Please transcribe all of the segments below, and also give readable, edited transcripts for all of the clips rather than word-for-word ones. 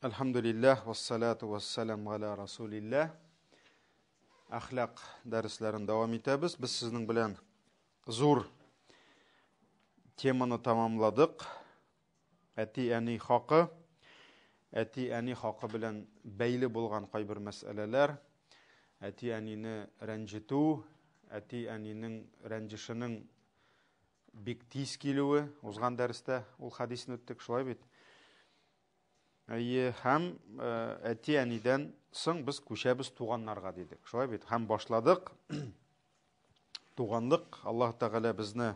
Әлхәмдүлилләһ, вассалату вассалам галя расулилләһ. Әхлак дәресләрен дәвам итәбез. Без сезнең белән зур теманы тамамладык. Әти-әни хакы, әти-әни хакы белән бәйле булган кайбер мәсьәләләр, әти-әнине рәнҗетү, әти-әнинең рәнҗешенең бик тиз килүе, узган дәрестә ул хәдисне үттек, шулай бит? Әйе, һәм әти-әнидән соң без күчәбез туганнарга дидек. Шулай бит? Һәм башладык. Туганлык, Аллаһ Тәгалә безне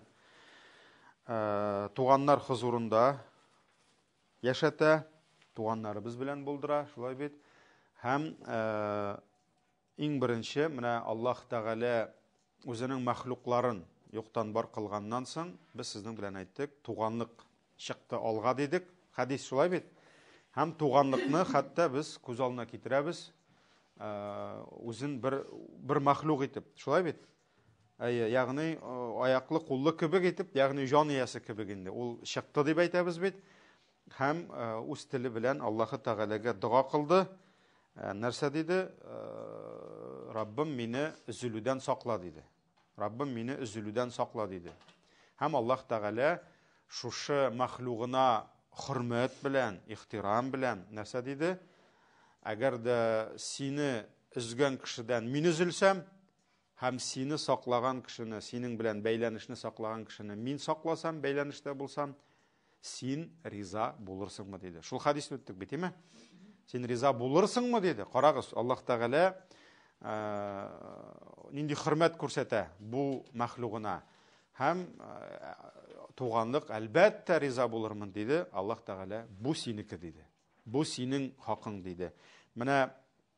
туганнар хозурында яшәтә, туганнарыбыз белән булдыра, шулай бит? Һәм Иң беренче, менә Аллаһ Тәгалә үзенең мәхлукларын юктан бар кылганнан соң, без сезнең белән әйттек, туганлык чыкты алга дидек. Хәдис шулай бит? Һәм туганлыкны хәтта без күз алдына китерәбез, үзен бер бер мәхлук итеп. Шулай бит? Әйе, ягъни аяклы, куллы кебек итеп, ягъни җан иясе кебек инде. Ул чыкты дип әйтәбез бит. Һәм үз теле белән Аллаһы Тәгаләгә дога кылды. Нәрсә диде? Раббым мине өзелүдән сакла диде. Раббым мине өзелүдән сакла диде. Һәм Аллаһ Тәгалә шушы мәхлугына хөрмәт белән, ихтирам белән нәрсә диде? Әгәр дә сине өзгән кешедән мин өзелсәм, һәм сине саклаган кешене, синең белән бәйләнешне саклаган кешене мин сакласам, бәйләнештә булсам, син риза булырсыңмы диде. Шул хәдисне үттек бит, әйме? Син риза булырсыңмы диде. Карагыз, Аллаһ Тәгалә нинди хөрмәт күрсәтә бу мәхлугына. Һәм туганлык әлбәттә риза булырмын диде. Аллаһ Тәгалә бу синеке диде. Бу синең хакың диде. Менә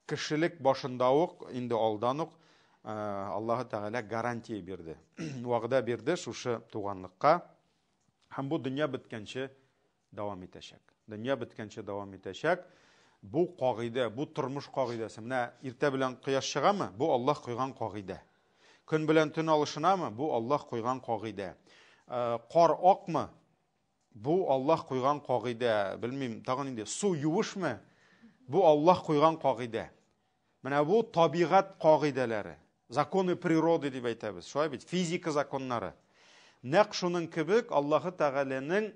Кешелек башында ук, инде алдан ук Аллаһы Тәгалә гарантия бирде. Вәгъдә бирде шушы туганлыкка. Һәм бу дөнья беткәнче дәвам итәчәк. Дөнья беткәнче дәвам итәчәк. Бу кагыйдә, бу тормыш кагыйдәсе. Менә иртә белән кояш чыгамы? Бу Аллаһ куйган кагыйдә. Көн белән төн алышынамы? Бу Аллаһ куйган кагыйдә. Кар акмы? Бу Аллаһ куйган кагыйдә. Белмим, тагын инде су юышмы? Бу Аллаһ куйган кагыйдә. Менә бу табигать кагыйдәләре. Законы природы дип әйтәбез. Шулай бит, физика законнары. Нәкъ шуның кебек Аллаһы Тәгаләнең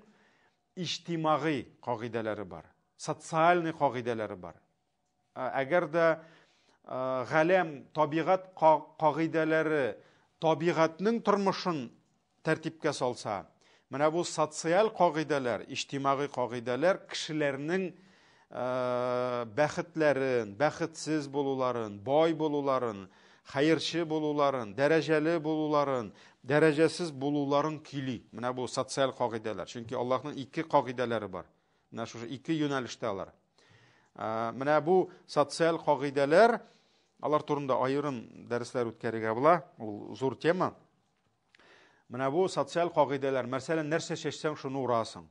иҗтимагый кагыйдәләре бар. Социальный кагыйдәләре бар. Әгәр дә галәм, табигать кагыйдәләре табигатьнең тормышын тәртипкә салса, менә бу социаль кагыйдәләр, иҗтимагый кагыйдәләр кешеләрнең бәхетләрен, бәхетсез булуларын, бай булуларын, хәерче булуларын, дәрәҗәле булуларын, дәрәҗәсез булуларын көйли. Менә бу социаль кагыйдәләр. Чөнки Аллаһның ике кагыйдәләре бар. Менә шушы ике юнәлештә алар. Менә бу социаль кагыйдәләр, алар турында аерым дәресләр үткәрергә була, ул зур тема. Менә бу социаль кагыйдәләр, мәсәлән, нәрсә чәчсәң, шуны урасың.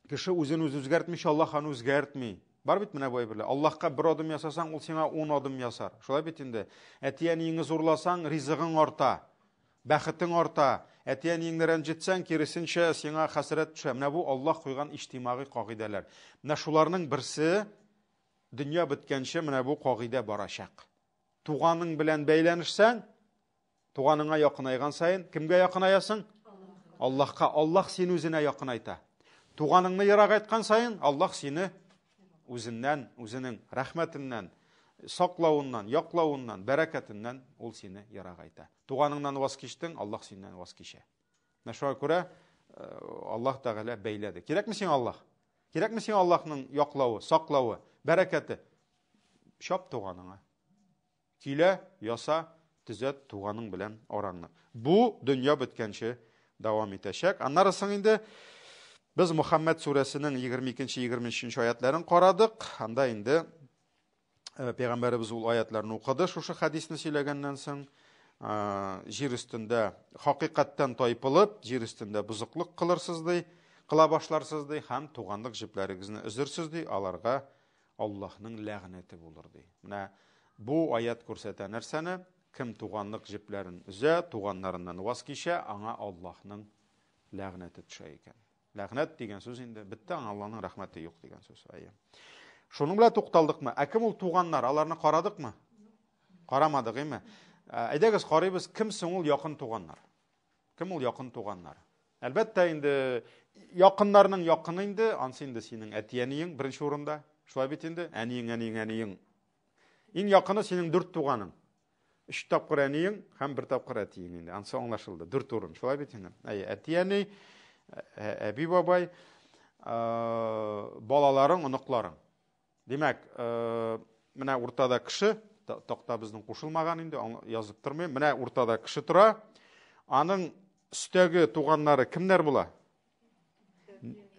Кеше үзен үзе үзгәртмичә, Аллаһ аны үзгәртми. Бар бит менә бу әйберләр. Аллаһка бер адым ясасаң, ул сиңа ун адым ясар. Шулай бит инде. Әти-әниеңне зурласаң, ризыгың арта. Бәхетең арта. Әти-әниеңне рәнҗетсәң, киресенчә, сиңа хәсрәт төшә. Менә бу Аллаһ куйган иҗтимагый кагыйдәләр. Менә шуларның берсе дөнья беткәнче менә бу кагыйдә барачак. Туганың белән бәйләнешсәң, туганыңа якынайган саен, кемгә якынаясың? Аллаһка. Аллаһ сине үзенә якынайта. Туганыңны ерагайткан саен, Аллаһ сине үзеннән, үзенең рәхмәтеннән, саклавыннан, яклавыннан, бәрәкәтеннән ул сине ерагайта. Туганыңнан ваз кичтең, Аллаһ синнән ваз кичә. Менә шуңа күрә э, Аллаһ Тәгалә бәйләде. Кирәкме сиңа Аллаһ? Кирәкме сиңа Аллаһның яклавы, саклавы, бәрәкәте? Чап туганыңа. Көйлә, яса, төзәт туганың белән араңны. Бу дөнья беткәнче дәвам итәчәк. Аннары соң инде без Мухаммәд сүрәсенең 22-23 аятларын карадык. Анда инде э, пәйгамбәребез ул аятларны укыды шушы хәдисне сөйләгәннән соң. Э, җир өстендә хакыйкатьтән тайпылып, җир өстендә бозыклык кылырсыз ди, кыла башларсыз ди һәм туганлык җепләрегезне өзерсез ди, аларга Аллаһның ләгънәте булыр ди. Менә бу аят күрсәтә нәрсәне? Кем туганлык җепләрен өзә, туганнарыннан ваз кичә, аңа Аллаһның ләгънәте төшә икән. Ләгънәт дигән сүз инде бетте, аңа Алланың рәхмәте юк дигән сүз. Әйе. Шуның белән тукталдыкмы? Ә кем ул туганнар? Аларны карадыкмы? Карамадык, әйме? Әйдәгез карыйбыз, кем соң ул якын туганнар? Кем ул якын туганнар? Әлбәттә инде якыннарның якыны инде, ансы инде синең әти-әниең беренче урында. Шулай бит инде, әниең, әниең, әниең. Иң якыны синең дүрт туганың. Өч тапкыр әниең һәм бер тапкыр әтиең инде. Ансы аңлашылды. Дүрт урын. Шулай бит инде. Әйе, әти-әни, әби-бабай, балаларың, оныкларың. Димәк, менә уртада кеше, такта безнең кушылмаган инде, язып тормыйм. Менә уртада кеше тора. Аның өстәге туганнары кемнәр була?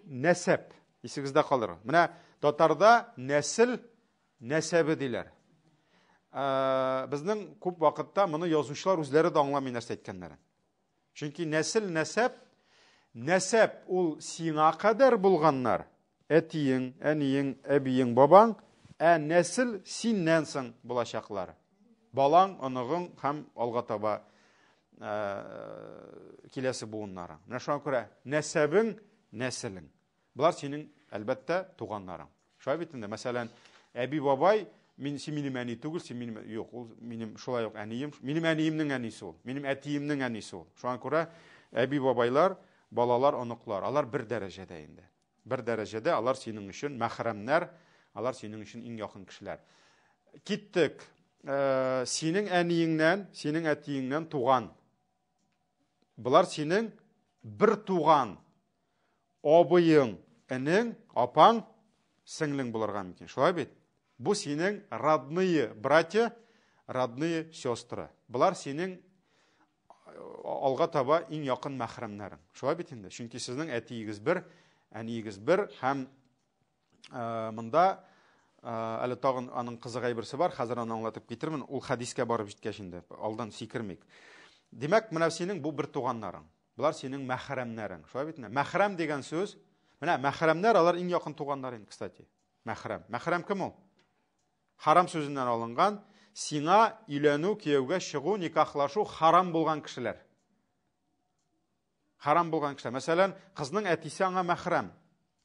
Нәсәп. Исегездә калыр. Менә татарда нәсел нәсәбе диләр. Безнең күп вакытта моны язучылар үзләре дә аңламый нәрсә әйткәннәрен. Чөнки нәсел нәсәп, нәсәп ул сиңа кадәр булганнар, әтиең, әниең, әбиең, бабаң, ә нәсел синнән соң булачаклар. Балаң, оныгың һәм алга таба киләсе буыннарың. Менә шуңа күрә нәсәбең, нәселең. Болар синең, әлбәттә, туганнарың. Шулай бит инде, мәсәлән, әби бабай, мин син минем әни түгел, син минем юк, ул минем шулай ук әнием, минем әниемнең әнисе ул, минем әтиемнең әнисе ул. Шуңа күрә әби бабайлар, балалар, оныклар, алар бер дәрәҗәдә инде. Бер дәрәҗәдә алар синең өчен мәхрәмнәр, алар синең өчен иң якын кешеләр. Киттек. Э, синең әниеңнән, синең әтиеңнән туган. Болар синең бер туган Абыең, энең, апаң, сеңлең булырга мөмкин. Шулай бит? Бу синең родные братья, родные сестры. Болар синең алга таба иң якын мәхрәмнәрең. Шулай бит инде? Чөнки сезнең әтиегез бер, әниегез бер һәм монда әле тагын аның кызык әйберсе бар, хәзер аны аңлатып китермен. Ул хәдискә барып җиткәч инде, алдан сикермик. Димәк, менә синең бу бер туганнарың. Болар синең мәхрәмнәрең. Шулай бит инде. Мәхрәм дигән сүз, менә мәхрәмнәр алар иң якын туганнар инде, кстати. Мәхрәм. Мәхрәм кем ул? Харам сүзеннән алынган, сиңа өйләнү, кияүгә чыгу, никахлашу харам булган кешеләр. Харам булган кешеләр. Мәсәлән, кызның әтисе аңа мәхрәм.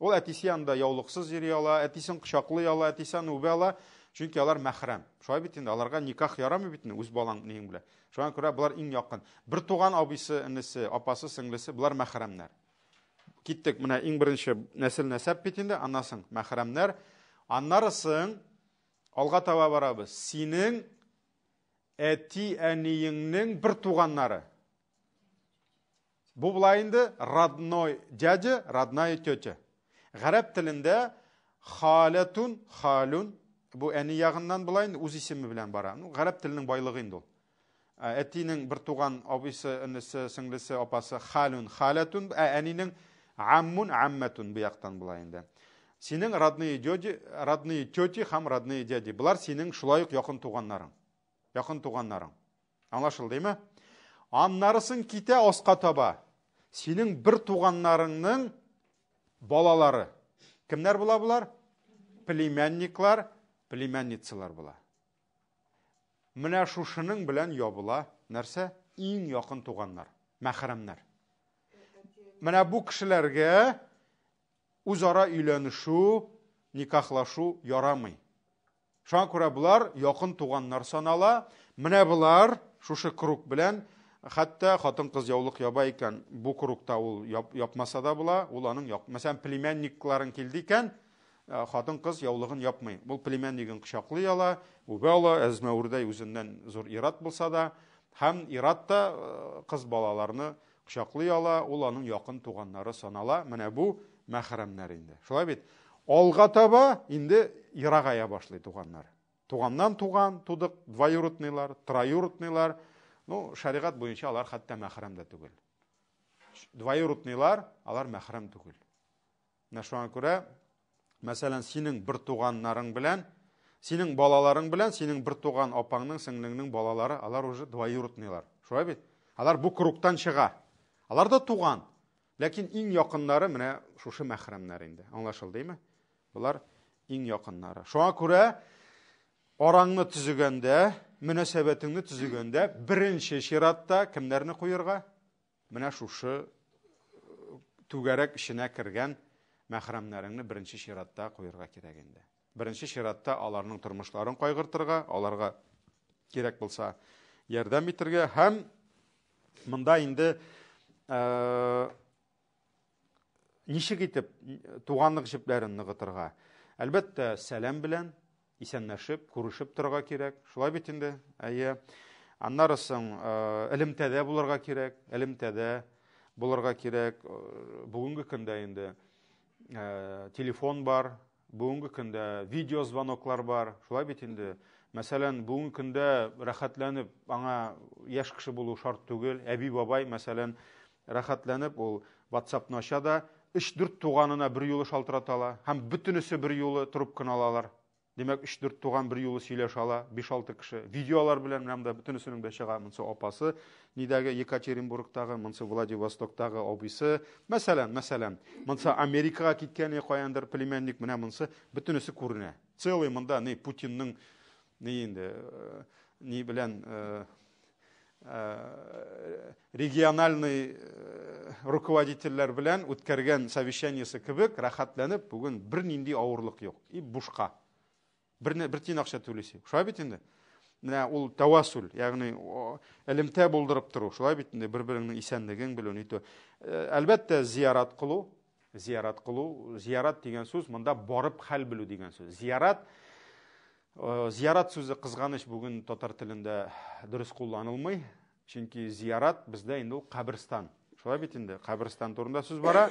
Ул әтисе янында яулыксыз йөри ала, әтисен кочаклый ала, әтисе аны үбә ала, чөнки алар мәхрәм. Шулай бит инде, аларга никах ярамый бит инде үз балаң нең белән. Шуңа күрә болар иң якын. Бер туган абыйсы, энесе, апасы, сеңлесе, болар мәхрәмнәр. Киттек, менә иң беренче нәсел нәсәп бит инде, аннан соң мәхрәмнәр. Аннары соң алга таба барабыз. Синең әти-әниеңнең бер туганнары. Бу була инде родной дядя, родная тетя. Гарәп телендә халәтун, халюн, бу әни ягыннан була инде, үз исеме белән бара. Ну, гарәп теленең байлыгы инде ул. Әтинең бер туган абыйсы, энесе, сеңлесе, апасы халюн, халәтун, ә әнинең аммун, аммәтун бу яктан була инде. Синең родные дяди, родные тети һәм родные дяди. Болар синең шулай ук якын туганнарың. Якын туганнарың. Аңлашылдымы? Аннарысын китә аска таба. Синең бер туганнарыңның балалары. Кемнәр була болар? Племянниклар, племянницалар була. Менә шушының белән ябыла нәрсә? Иң якын туганнар, мәхрәмнәр. Менә бу кешеләргә үзара өйләнешү, никахлашу ярамый. Шуңа күрә болар якын туганнар санала. Менә болар шушы круг белән хәтта хатын-кыз яулык яба икән, бу кругта ул япмаса да була, ул аның яп, мәсәлән, племянникларың килде икән, э, хатын-кыз яулыгын япмый. Ул племяннигын кочаклый ала, үбә ала, әзмәвердәй үзеннән зур ират булса да, һәм ират та э, кыз балаларны Кочаклый ала, ул аның якын туганнары санала. Менә бу мәхрәмнәр инде. Шулай бит? Алга таба инде ерагая башлый туганнар. Туганнан туган тудык, двоюродныйлар, троюродныйлар. Ну, шәригать буенча алар хәтта мәхрәм дә түгел. Двоюродныйлар, алар мәхрәм түгел. Менә шуңа күрә, мәсәлән, синең бер туганнарың белән, синең балаларың белән синең бер туган апаңның, сеңлеңнең балалары, алар уже двоюродныйлар. Шулай бит? Алар бу кругтан чыга. Алар да туган. Ләкин иң якыннары менә шушы мәхрәмнәр инде. Аңлашылдымы? Болар иң якыннары. Шуңа күрә араңны төзегәндә, мөнәсәбәтеңне төзегәндә беренче чиратта кемнәрне куерга? Менә шушы түгәрәк эченә кергән мәхрәмнәреңне беренче чиратта куерга кирәк инде. Беренче чиратта аларның тормышларын кайгыртырга, аларга кирәк булса ярдәм итәргә һәм монда инде ничек итеп туганлык җепләрен ныгытырга? Әлбәттә, сәлам белән исәнләшеп, күрешеп торырга кирәк. Шулай бит инде? Әйе. Аннары соң элемтәдә булырга кирәк, элемтәдә булырга кирәк. Бүгенге көндә инде телефон бар, бүгенге көндә видеозвоноклар бар. Шулай бит инде? Мәсәлән, бүгенге көндә рәхәтләнеп аңа яшь кеше булу шарт түгел. Әби-бабай, мәсәлән, рәхәтләнеп ул WhatsApp-ны ача да, 3-4 туганына бер юлы шалтырата ала һәм бөтенесе бер юлы трубканы алалар. Димәк, 3-4 туган бер юлы сөйләшә ала, 5-6 кеше. Видеолар белән менә монда бөтенесенең дә чыга. Монсы апасы, нидәге Екатеринбургтагы, монсы Владивостоктагы абыйсы. Мәсәлән, мәсәлән, монсы Америкага киткән каяндыр племянник, менә монсы бөтенесе күренә. Целый монда ни Путинның ни инде ни белән региональный руководительләр белән үткәргән совещаниесе кебек рәхәтләнеп бүген бернинди авырлык юк. И бушка. Бер, бер тиен акча түлисе. Шулай бит инде. Менә ул тавасул, ягъни элемтә булдырып тору. Шулай бит инде бер-береңнең исәнлеген белү, нитү. Әлбәттә, зиярат кылу, зиярат кылу, зиярат дигән сүз монда барып хәл белү дигән сүз. Зиярат Зиярат сүзе кызганыч бүген татар телендә дөрес кулланылмый. Чөнки зиярат бездә инде ул каберстан. Шулай бит инде, каберстан турында сүз бара.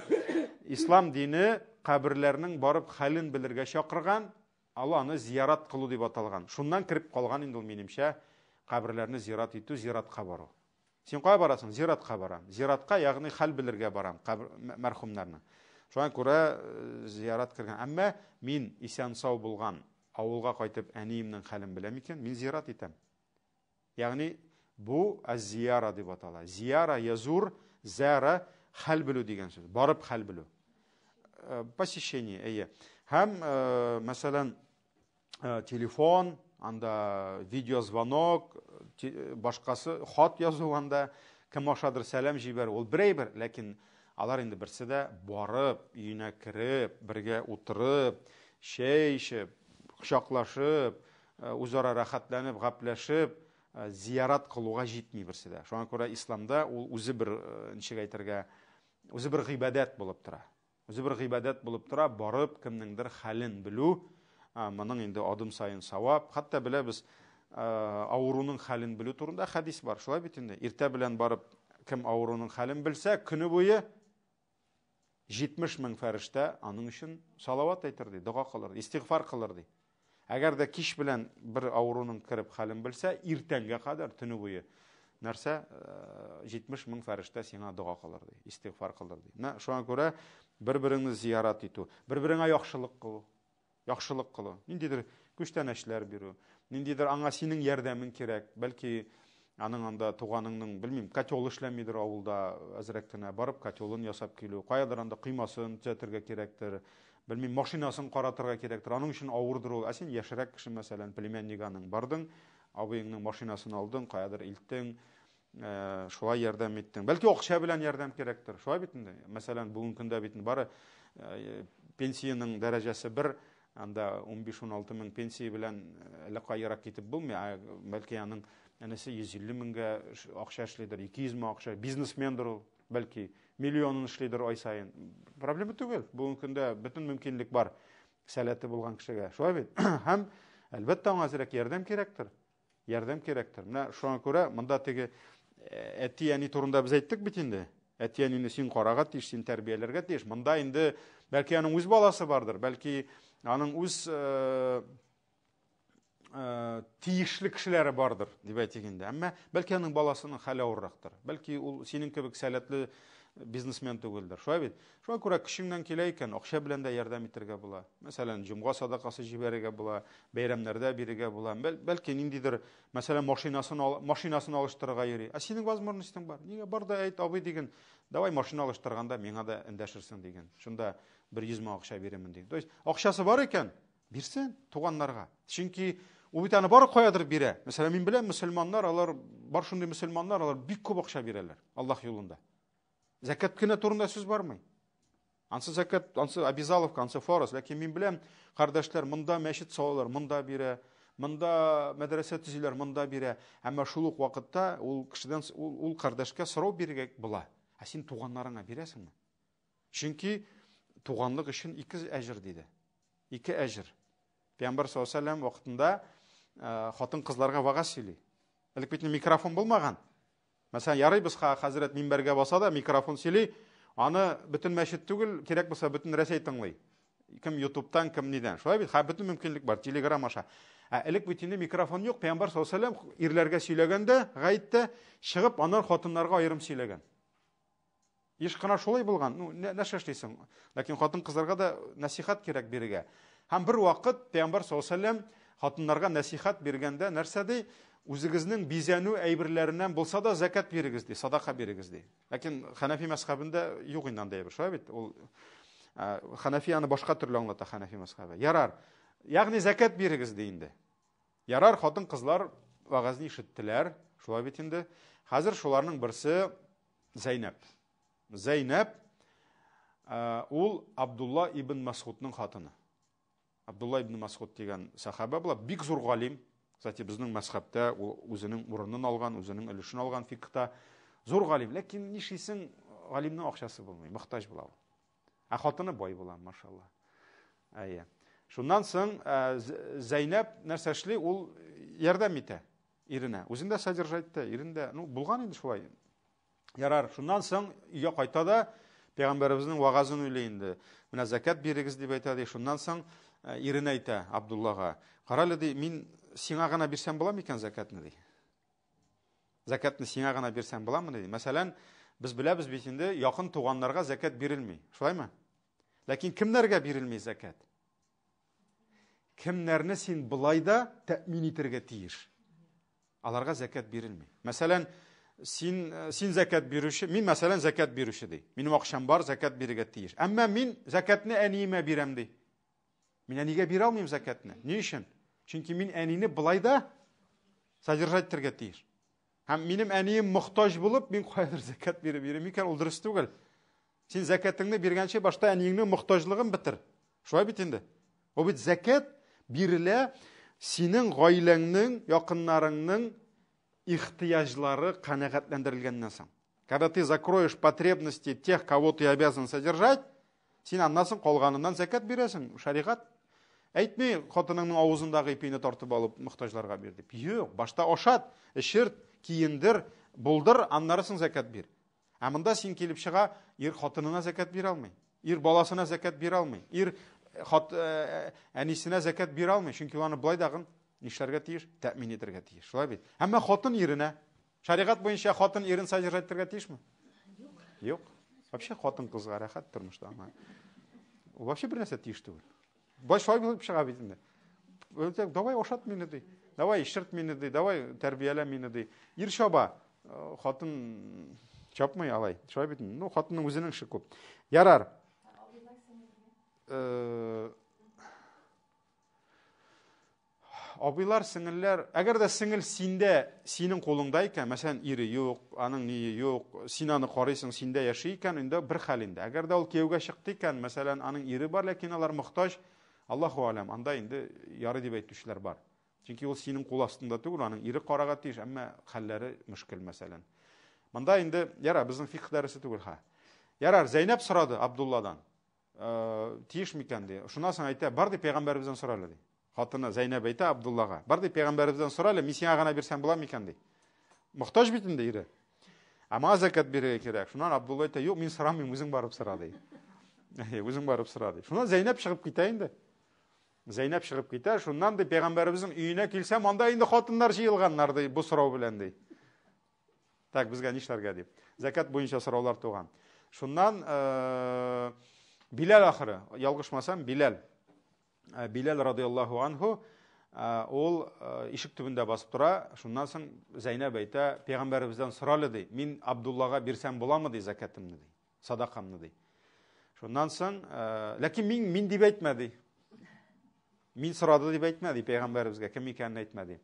Ислам дине каберләрнең барып хәлен белергә чакырган, ал аны зиярат кылу дип аталган. Шуннан кереп калган инде ул минемчә, каберләрне зират итү, зиратка бару. Син кая барасың? Зиратка барам. Зиратка, ягъни хәл белергә барам, мәрхүмнәрнең. Шуңа күрә зиярат кергән. Әмма мин исән-сау булган авылга кайтып әниемнең хәлен беләм икән, мин зират итәм. Ягъни бу аз-зияра дип атала. Зияра язур, зара хәл белү дигән сүз. Барып хәл белү. Посещение, әйе. Һәм, мәсәлән, телефон, анда видеозвонок, башкасы, хат язу анда, кем ашадыр сәлам җибәрү, ул бер әйбер, ләкин алар инде берсе дә барып, өенә кереп, бергә утырып, чәй эчеп, кочаклашып, үзара рәхәтләнеп, гәпләшеп, зиярат кылуга җитми берсе дә. Шуңа күрә исламда ул үзе бер, ничек әйтергә, үзе бер гыйбадәт булып тора. Үзе бер гыйбадәт булып тора, барып кемнеңдер хәлен белү, моның инде адым саен савап. Хәтта беләбез, авыруның хәлен белү турында хәдис бар. Шулай бит инде. Иртә белән барып кем авыруның хәлен белсә, көне буе 70 мең фәрештә аның өчен салават әйтер ди, дога кылыр, истигъфар кылыр ди. Әгәр дә кич белән бер авыруның кереп хәлен белсә, иртәнгә кадәр төне буе нәрсә 70 мең фәрештә сиңа дога кылыр ди, истигъфар кылыр ди. Менә шуңа күрә бер-береңне зиярат итү, бер-береңә яхшылык кылу, яхшылык кылу, ниндидер күчтәнәчләр бирү, ниндидер аңа синең ярдәмең кирәк, бәлки аның анда туганыңның, белмим, котел эшләмидер авылда, әзрәк кенә барып котелын ясап килү, каядыр анда коймасын төзәтергә кирәктер, белмим, машинасын каратырга кирәктер, аның өчен авырдыр ул. Ә син яшьрәк кеше, мәсәлән, племянник аның, бардың, абыеңның машинасын алдың, каядыр илттең, шулай ярдәм иттең. Бәлки акча белән ярдәм кирәктер. Шулай бит инде. Мәсәлән, бүгенге көндә бит бары пенсиянең дәрәҗәсе бер, анда 15-16 мең пенсия белән әллә кая ерак китеп булмый, ә бәлки аның энесе 150 меңгә акча эшлидер, 200 мең акча, бизнесмендыр ул, бәлки миллионын эшлидер ай саен. Проблема түгел. Бүгенге көндә бөтен мөмкинлек бар сәләте булган кешегә. Шулай бит? Һәм әлбәттә аңа әзрәк ярдәм кирәктер. Ярдәм кирәктер. Менә шуңа күрә монда теге әти-әни турында без әйттек бит инде. Әти-әнине син карарга тиеш, син тәрбияләргә тиеш. Монда инде бәлки аның үз баласы бардыр, бәлки аның үз тиешле кешеләре бардыр, дип әйтик инде. Әмма бәлки аның баласының хәле авыррактыр. Бәлки ул синең кебек сәләтле бизнесмен түгелдер. Шулай бит? Шуңа күрә көчеңнән килә икән, акча белән дә ярдәм итәргә була. Мәсәлән, җомга садакасы җибәрергә була, бәйрәмнәрдә бирергә була. Бәлки ниндидер, мәсәлән, машинасын машинасын алыштырырга йөри. Ә синең возможностең бар. Нигә бар да әйт, абый диген, давай машина алыштырганда миңа да эндәшерсең диген. Шунда бер 100 мең акча бирермен диген. То есть акчасы бар икән, бирсен туганнарга. Чөнки ул бит аны бары каядыр бирә. Мәсәлән, мин беләм, мөселманнар, алар бар шундый мөселманнар, алар бик күп акча бирәләр Аллаһ юлында. Зәкят кенә турында сүз бармый. Ансы зәкят, ансы обязаловка, ансы фарыз. Ләкин мин беләм, кардәшләр, монда мәчет салалар, монда бирә, монда мәдрәсә төзиләр, монда бирә. Әмма шул ук вакытта ул кешедән ул, ул кардәшкә сорау бирергә була. Ә син туганнарыңа бирәсеңме? Чөнки туганлык өчен ике әҗер диде. Ике әҗер. Пәйгамбәр саллаллаһу алейһи вәсәлләм вакытында хатын-кызларга вәгазь сөйли. Элек бит микрофон булмаган. Мәсәлән, ярый без хәзрәт минбәргә баса да микрофон сөйли, аны бөтен мәчет түгел, кирәк булса бөтен Рәсәй тыңлый. Кем ютубтан, кем нидән. Шулай бит, хә бөтен мөмкинлек бар, телеграм аша. Ә элек бит инде микрофон юк, Пәйгамбәр саллаллаһу алейһи вәсәлләм ирләргә сөйләгәндә, гаеттә чыгып, аннан хатыннарга аерым сөйләгән. Еш кына шулай булган. Ну, нәрсә эшлисең? Ләкин хатын-кызларга да нәсихәт кирәк бирергә. Һәм бер вакыт Пәйгамбәр саллаллаһу алейһи вәсәлләм хатыннарга нәсихәт биргәндә нәрсә ди? Үзегезнең бизәнү әйберләреннән булса да зәкят бирегез ди, садака бирегез ди. Ләкин Хәнәфи мәзхәбендә юк инде андый әйбер, шулай бит? Ул Хәнәфи аны башка төрле аңлата, Хәнәфи мәзхәбе. Ярар. Ягъни зәкят бирегез ди инде. Ярар, хатын-кызлар вәгазьне ишеттеләр, шулай бит инде. Хәзер шуларның берсе Зәйнәб. Зәйнәб ул Абдулла ибн Масгудның хатыны. Абдулла ибн Масгуд дигән сахаба була, бик зур галим. Кстати, безнең мәзхәбтә ул үзенең урынын алган, үзенең өлешен алган фикхта. Зур галим, ләкин нишлисең, галимнең акчасы булмый, мохтаҗ була ул. Ә хатыны бай була, машалла. Әйе. Шуннан соң Зәйнәб нәрсә эшли? Ул ярдәм итә иренә. Үзен дә содержать итә, ирен дә. Ну, булган инде шулай. Ярар, шуннан соң өйгә кайта да пәйгамбәребезнең вагазын уйлый инде. Менә зәкят бирегез дип әйтә ди. Шуннан соң иренә әйтә Абдуллага. Карале ди, мин сиңа гына бирсәм була микән зәкятны ди. Зәкятны сиңа гына бирсәм буламы ди. Мәсәлән, без беләбез бит инде, якын туганнарга зәкят бирелми. Шулаймы? Ләкин кемнәргә бирелми зәкят? Кемнәрне син былай да тәэмин итәргә тиеш? Аларга зәкят бирелми. Мәсәлән, син, э, син зәкят бирүче, мин мәсәлән зәкят бирүче ди. Минем акчам бар, зәкят бирергә тиеш. Әмма мин зәкятне әниемә бирәм ди. Мин әнигә бирә алмыйм зәкятне. Ни өчен? Чөнки мин әнине былай да содержать итәргә тиеш. Һәм минем әнием мохтаҗ булып, мин каядыр зәкят биреп йөрим икән, ул дөрес түгел. Син зәкятыңны биргәнче башта әниеңнең мохтаҗлыгын бетер. Шулай бит инде. Ул бит зәкят бирелә синең гаиләңнең, якыннарыңның ихтыяҗлары канәгатьләндерелгәннән соң. Когда ты закроешь потребности тех, кого ты обязан содержать, Син аннан соң калганыннан зәкят бирәсең. Шәригать әйтми, хатыныңның авызындагы ипине тартып алып мохтаҗларга бир дип. Юк, башта ашат, эчерт, киендер, булдыр, аннары соң зәкят бир. Ә монда син килеп чыга, ир хатынына зәкят бирә алмый. Ир баласына зәкят бирә алмый. Ир хат, әнисенә зәкят бирә алмый, чөнки ул аны былай дагын нишләргә тиеш? Тәэмин итәргә тиеш. Шулай бит. Әмма хатын иренә. Шәригать буенча хатын ирен содержать итәргә тиешме? Юк. Юк. Вообще хатын кызга рәхәт тормышта аңа. Ул вообще бер нәрсә тиеш түгел. Бай шулай булып чыга бит инде. Давай ашат мине ди. Давай эчерт мине ди. Давай тәрбиялә мине ди. Ир чаба, э, хатын чапмый алай. Шулай бит. Ну, хатынның үзенең эше күп. Ярар. Э, Абыйлар, сеңелләр, әгәр дә сеңел синдә, синең кулыңда икән, мәсәлән, ире юк, аның ние юк, син аны карыйсың, синдә яши икән, инде бер хәл инде. Әгәр дә ул кияүгә чыкты икән, мәсәлән, аның ире бар, ләкин алар мохтаҗ, Аллаһу алям, анда инде ярый дип әйтүчеләр бар. Чөнки ул синең кул астында түгел, аның ире карага тиеш, әмма хәлләре мөшкел, мәсәлән. Монда инде, ярар, безнең фикх дәресе түгел, ха. Ярар, Зәйнәп сорады Абдулладан. Э, тиеш микән ди. Шуннан соң әйтә, бар ди пәйгамбәребездән сора әле ди. Хатыны Зәйнәб әйтә Абдуллага, бар ди пәйгамбәребездән сора әле, мин сиңа гына бирсәм була микән ди. Мохтаҗ бит инде ире. Ә миңа зәкят бирергә кирәк. Шуннан Абдулла әйтә, юк, мин сорамыйм, үзең барып сора ди. Үзең барып сора ди. Шуннан Зәйнәб чыгып китә инде. Зәйнәб чыгып китә, шуннан ди пәйгамбәребезнең өенә килсәм, анда инде хатыннар җыелганнар ди, бу сорау белән ди. Так, безгә нишләргә дип. Зәкят буенча сораулар туган. Шуннан э, Биләл ахыры, ялгышмасам, Биләл. Э, Биләл радиаллаһу анһу э, ул ишек төбендә басып тора. Шуннан соң Зәйнәб әйтә, пәйгамбәребездән сорале ди. Мин Абдуллага бирсәм буламы ди зәкятымны ди. Садакамны ди. Шуннан соң, ләкин мин мин дип әйтмә ди. Мин сорады дип әйтмә ди пәйгамбәребезгә, кем икәнен әйтмә ди.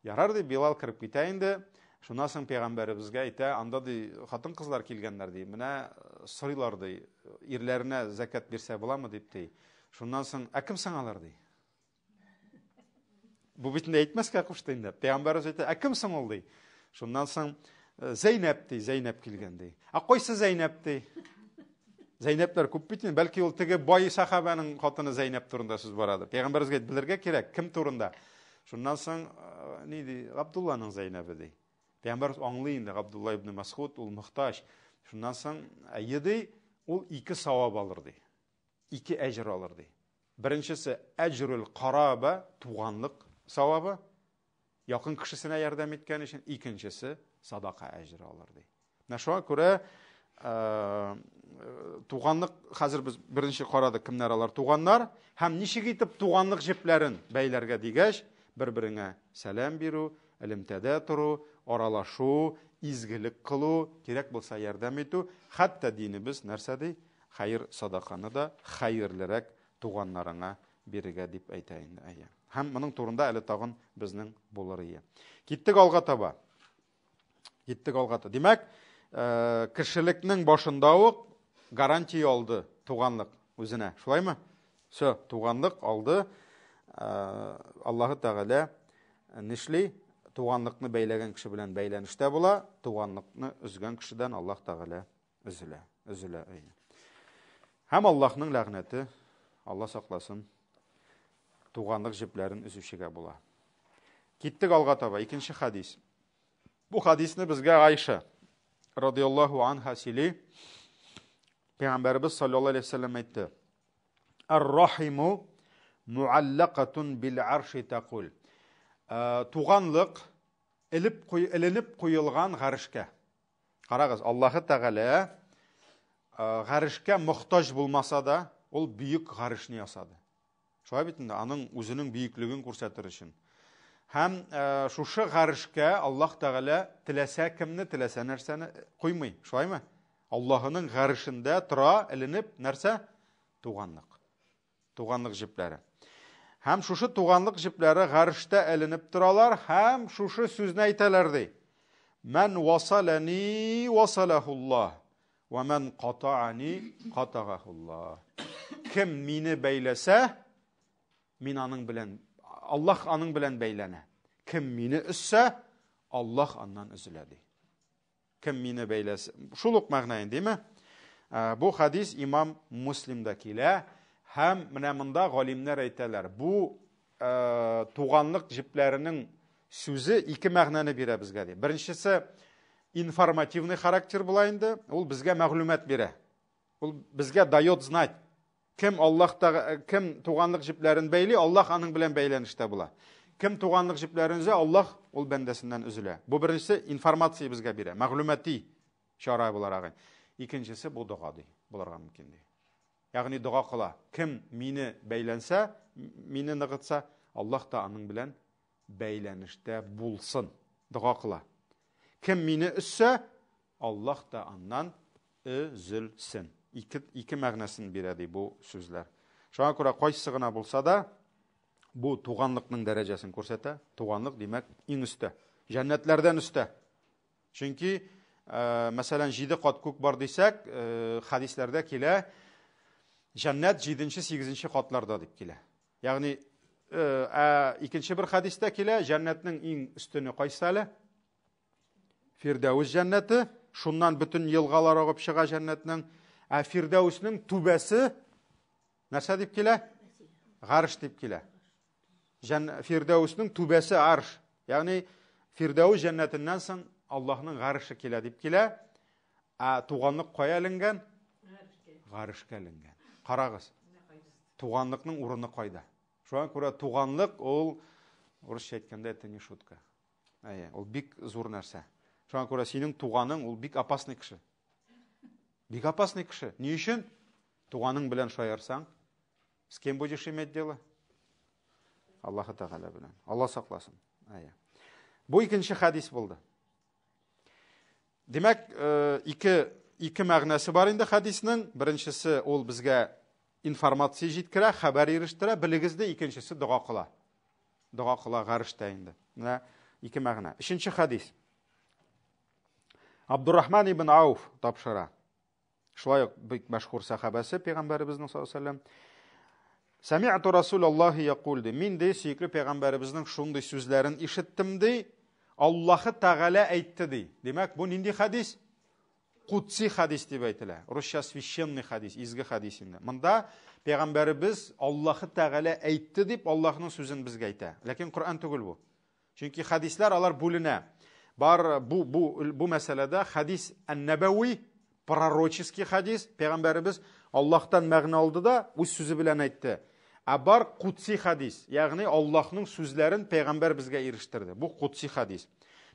Ярар ди, Билал кереп китә инде. Шуннан соң пәйгамбәребезгә әйтә, анда ди хатын-кызлар килгәннәр ди, менә сорыйлар ди, ирләренә зәкят бирсә буламы дип ди. Шуннан соң, ә кем соң алар ди? Бу бит инде әйтмәскә кушты инде. Пәйгамбәребез әйтә, ә кем соң ул ди. Шуннан соң Зәйнәп ди, Зәйнәп килгән ди. Ә кайсы Зәйнәп ди? Зәйнәпләр күп бит инде. Бәлки ул теге бай сахабаның хатыны Зәйнәп турында сүз барадыр. Пәйгамбәребезгә белергә кирәк, кем турында. Шуннан соң ни ди? Габдулланың Зәйнәбе ди. Пәйгамбәребез аңлый инде, Габдулла ибн Масхуд ул мохтаҗ. Шуннан соң әйе ди, ул ике савап алыр ди. Ике әҗер алыр ди. Беренчесе әҗрул караба, туганлык савабы, якын кешесенә ярдәм иткән өчен, икенчесе садака әҗере алыр ди. Менә шуңа күрә туганлык хәзер без беренче карадык, кемнәр алар туганнар һәм ничек итеп туганлык җепләрен бәйләргә дигәч, бер-береңә сәлам бирү, элемтәдә тору, аралашу, изгелек кылу, кирәк булса ярдәм итү, хәтта динебез нәрсә ди? Хәер садаканы да хәерлерәк туганнарыңа бирергә дип әйтә инде. Әйе. Һәм моның турында әле тагын безнең булыр ие. Киттек алга таба. Киттек алга таба. Димәк, э, кешелекнең башында ук гарантия алды туганлык үзенә. Шулаймы? Все, туганлык алды. Э, Аллаһы Тәгалә нишли? Туганлыкны бәйләгән кеше белән бәйләнештә була, туганлыкны өзгән кешедән Аллаһ Тәгалә Өзелә, өзелә. Әйе. Һәм Аллаһның ләгънәте, Алла сакласын, туганлык җепләрен өзүчегә була. Киттек алга таба, икенче хадис. Бу хадисне безгә Айша радиаллаһу анха сөйли. Пәйгамбәребез саллаллаһу алейһи вәсәлләм әйтте. Ар-рахиму муаллакатун бил арши тақул. Э, туганлык элеп куй, эленеп куелган гарешкә. Карагыз, Аллаһы Тәгалә гарешкә мохтаҗ булмаса да, ул бөек гарешне ясады. Шулай бит инде, аның үзенең бөеклеген күрсәтер өчен. Һәм шушы гарешкә Аллаһ Тәгалә теләсә кемне, теләсә нәрсәне куймый. Шулаймы? Аллаһының гарешендә тора эленеп нәрсә? Туганлык. Туганлык җепләре. Һәм шушы туганлык җепләре гарештә эленеп торалар һәм шушы сүзне әйтәләр ди. Мән васалани васалахуллаһ ва мән катаани катагахуллаһ. Кем мине бәйләсә, мин аның белән Аллаһ аның белән бәйләнә. Кем мине өзсә, Аллаһ аннан өзелә ди. Кем мине бәйләсә. Шул ук мәгънә инде, димме? Э, бу хадис имам Муслимда килә һәм менә монда галимнәр әйтәләр. Бу э, туганлык җепләренең сүзе ике мәгънәне бирә безгә ди. Беренчесе информативный характер була инде, ул безгә мәгълүмат бирә. Ул безгә дает знать. Кем Аллаһ кем туганлык җепләрен бәйли, Аллаһ аның белән бәйләнештә була. Кем туганлык җепләрен өзә, Аллаһ ул бәндәсеннән өзелә. Бу беренчесе информация безгә бирә, мәгълүмати чара буларак. Икенчесе бу дога ди, булырга мөмкин ди. Ягъни дога кыла. Кем мине бәйләнсә, мине ныгытса, Аллаһ та аның белән бәйләнештә булсын. Дога кыла. Кем мине өзсә, Аллаһ та аннан өзелсен. Ике, ике мәгънәсен бирә ди бу сүзләр. Шуңа күрә кайсы гына булса да, бу туганлыкның дәрәҗәсен күрсәтә. Туганлык, димәк, иң өстә. Җәннәтләрдән өстә. Чөнки, э, мәсәлән, җиде кат күк бар дисәк, э, хәдисләрдә килә, җәннәт җиденче, сигезенче катларда дип килә. Ягъни, э, ә икенче бер хәдистә килә, җәннәтнең иң өстене кайсы әле? Фирдәүс җәннәте, шуннан бөтен елгалар агып чыга җәннәтнең. Ә Фирдәүснең түбәсе нәрсә дип килә? Гарш дип килә. Җән Фирдәүснең түбәсе арш. Ягъни Фирдәүс җәннәтеннән соң Аллаһның гарше килә дип килә. Ә туганлык кая эленгән? Гаршка эленгән. Карагыз. Туганлыкның урыны кайда? Шуңа күрә туганлык ул урысча әйткәндә это не шутка. Әйе, ул бик зур нәрсә. Шуңа күрә синең туганың ул бик опасный кеше. Бик опасный кеше. Ни өчен? Туганың белән шаярсаң, с кем будешь иметь дело? Аллаһы Тәгалә белән. Алла сакласын. Әйе. Бу икенче хадис булды. Димәк, э, ике ике мәгънәсе бар инде хадисның. Беренчесе ул безгә информация җиткерә, хәбәр ирештерә, белегез дә, икенчесе дога кыла. Дога кыла гарештә инде. Менә ике мәгънә. Өченче хадис. Абдуррахман ибн Ауф тапшыра. Шулай ук бик мәшһүр сәхабәсе пәйгамбәребезнең саллаллаһу алейһи вәсәлләм. Сәми'ту Расулаллаһи якул ди. Мин ди сөекле пәйгамбәребезнең шундый сүзләрен ишеттем ди. Аллаһы Тәгалә әйтте ди. Димәк, бу нинди хәдис? Кудси хәдис дип әйтелә. Русча священный хәдис, изге хәдис инде. Монда пәйгамбәребез Аллаһы Тәгалә әйтте дип Аллаһның сүзен безгә әйтә. Ләкин Коръән түгел бу. Чөнки хәдисләр алар бүленә. Бар бу бу бу мәсьәләдә хәдис ән-нәбәви, пророческий хәдис, пәйгамбәребез Аллаһтан мәгънә алды да үз сүзе белән әйтте. Ә бар кудси хәдис, ягъни Аллаһның сүзләрен пәйгамбәр безгә ирештерде. Бу кудси хәдис.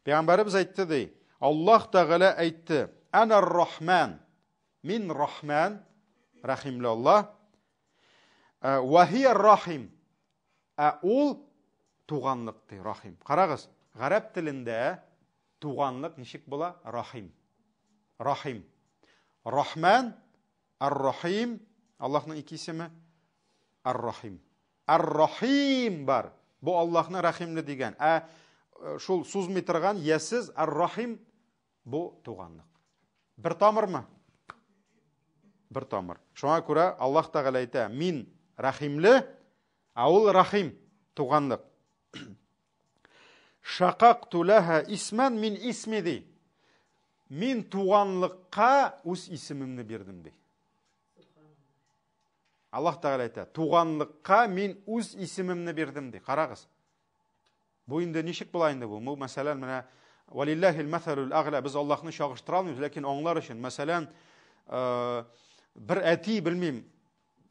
Пәйгамбәребез әйтте ди, Аллаһ Тәгалә әйтте: "Ана рахман". Мин Рахман, рәхимле Аллаһ. Ва хия рахим. Ә ул туганлык ди, рахим. Карагыз, гарәп телендә туганлык ничек була? Рахим. Рахим. Рахман, Ар-Рахим, Аллаһның ике исеме, Ар-Рахим. Ар-Рахим бар. Бу Аллаһны рәхимле дигән. Ә шул сузмый торган ясез Ар-Рахим бу туганлык. Бер тамырмы? Бер тамыр. Шуңа күрә Аллаһ Тәгалә әйтә, мин рәхимле, ә ул рахим, туганлык. Шакакту лаһа исмән мин исми ди. Мин туганлыкка үз исемемне бирдем ди. Аллаһ Тәгалә әйтә, туганлыкка мин үз исемемне бирдем ди. Карагыз. Бу инде ничек була инде бу? Бу мәсәлән, менә валиллахил мәсәлул әгъла, без Аллаһны чагыштыра алмыйбыз, ләкин аңлар өчен, мәсәлән, бер әти, белмим,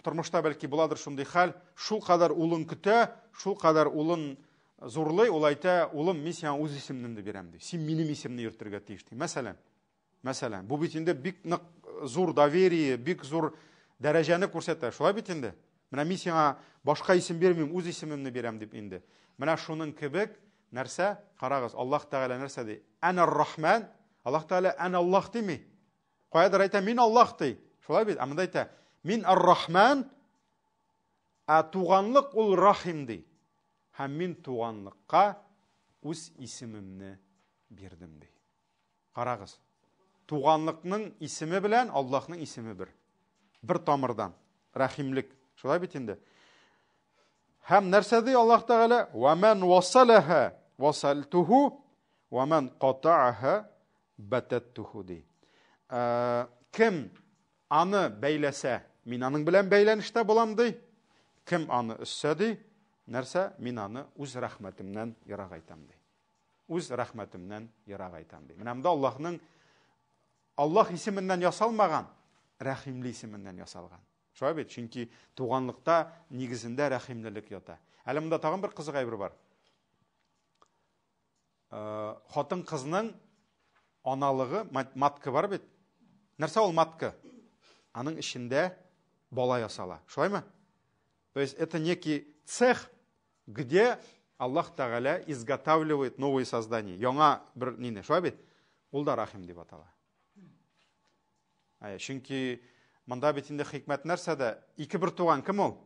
тормышта бәлки буладыр шундый хәл, шул кадәр улын көтә, шул кадәр улын зурлый, ул әйтә, улым, мин сиңа үз исемемне бирәм ди. Син минем исемне йөртергә тиеш ди. Мәсәлән, мәсәлән, бу бит инде бик нык зур доверие, бик зур дәрәҗәне күрсәтә. Шулай бит инде. Менә мин сиңа башка исем бирмим, үз исемемне бирәм дип инде. Менә шуның кебек нәрсә? Карагыз, Аллаһ Тәгалә нәрсә ди? Әнә Рахман. Аллаһ Тәгалә әнә Аллаһ дими. Каядыр әйтә, мин Аллаһ ди. Шулай бит? Ә монда әйтә, мин Ар-Рахман, ә туганлык ул Рахим ди. Һәм мин туганлыкка үз исемемне бирдем ди. Карагыз. Туганлыкның исеме белән Аллаһның исеме бер. Бер тамырдан. Рәхимлек. Шулай бит инде. Һәм нәрсә ди Аллаһ Тәгалә? Ва ман васалаха васалтуху ва ман катааха бататтуху ди. Кем аны бәйләсә, мин аның белән бәйләнештә булам ди. Кем аны өссә ди, нәрсә? Мин аны үз рәхмәтемнән ерагайтам ди. Үз рәхмәтемнән ерагайтам ди. Менә монда Аллаһның Аллаһ исеменнән ясалмаган, рәхимле исеменнән ясалган. Шулай бит? Чөнки туганлыкта нигезендә рәхимлелек ята. Әле монда тагын бер кызык әйбер бар. Хатын-кызның аналыгы, матка бар бит. Нәрсә ул матка? Аның эчендә бала ясала. Шулаймы? То есть это некий цех, где Аллаһ Тәгалә изготавливает новые создания. Яңа бер нине, шулай бит? Ул да рахим дип атала. Әй, чөнки монда бит инде хикмәт нәрсәдә? Ике бер туган кем ул?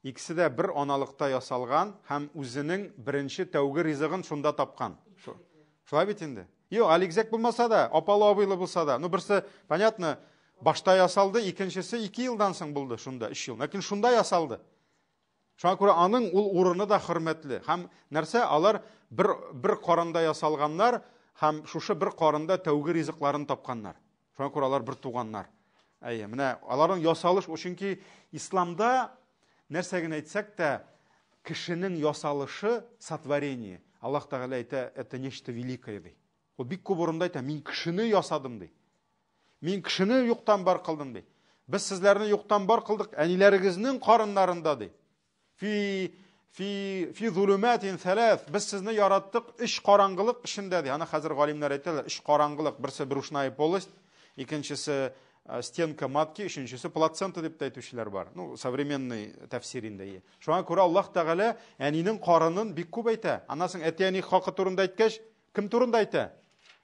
Икесе дә бер аналыкта ясалган һәм үзенең беренче тәүге ризыгын шунда тапкан. Шулай бит инде. Юк, әле игезәк булмаса да, апалы-абыйлы булса да. Ну, берсе, понятно, башта ясалды, икенчесе 2 елдан соң булды шунда, 3 ел. Ләкин шунда ясалды. Шуңа күрә аның ул урыны да хөрмәтле. Һәм нәрсә, алар бер, бер карында ясалганнар һәм шушы бер карында тәүге ризыкларын тапканнар. Шуңа күрә алар бер туганнар. Әйе, менә аларның ясалыш, чөнки исламда нәрсә генә әйтсәк тә, кешенең ясалышы сотворение. Аллаһ Тәгалә әйтә, это нечто великое ди. Ул бик күп урында әйтә, мин кешене ясадым ди. Мин кешене юктан бар кылдым ди. Без сезләрне юктан бар кылдык әниләрегезнең карыннарында ди. Фи фи фи зулуматин салас. Без сезне яраттык өч караңгылык эчендә ди. Аны хәзер галимнәр әйтәләр, өч караңгылык. Берсе брюшная полость, икенчесе стенка матки, өченчесе плацента дип тә әйтүчеләр бар. Ну, современный тәфсир инде. Шуңа күрә Аллаһ Тәгалә әнинең карынын бик күп әйтә. Аннан соң әти-әни хакы турында әйткәч, кем турында әйтә?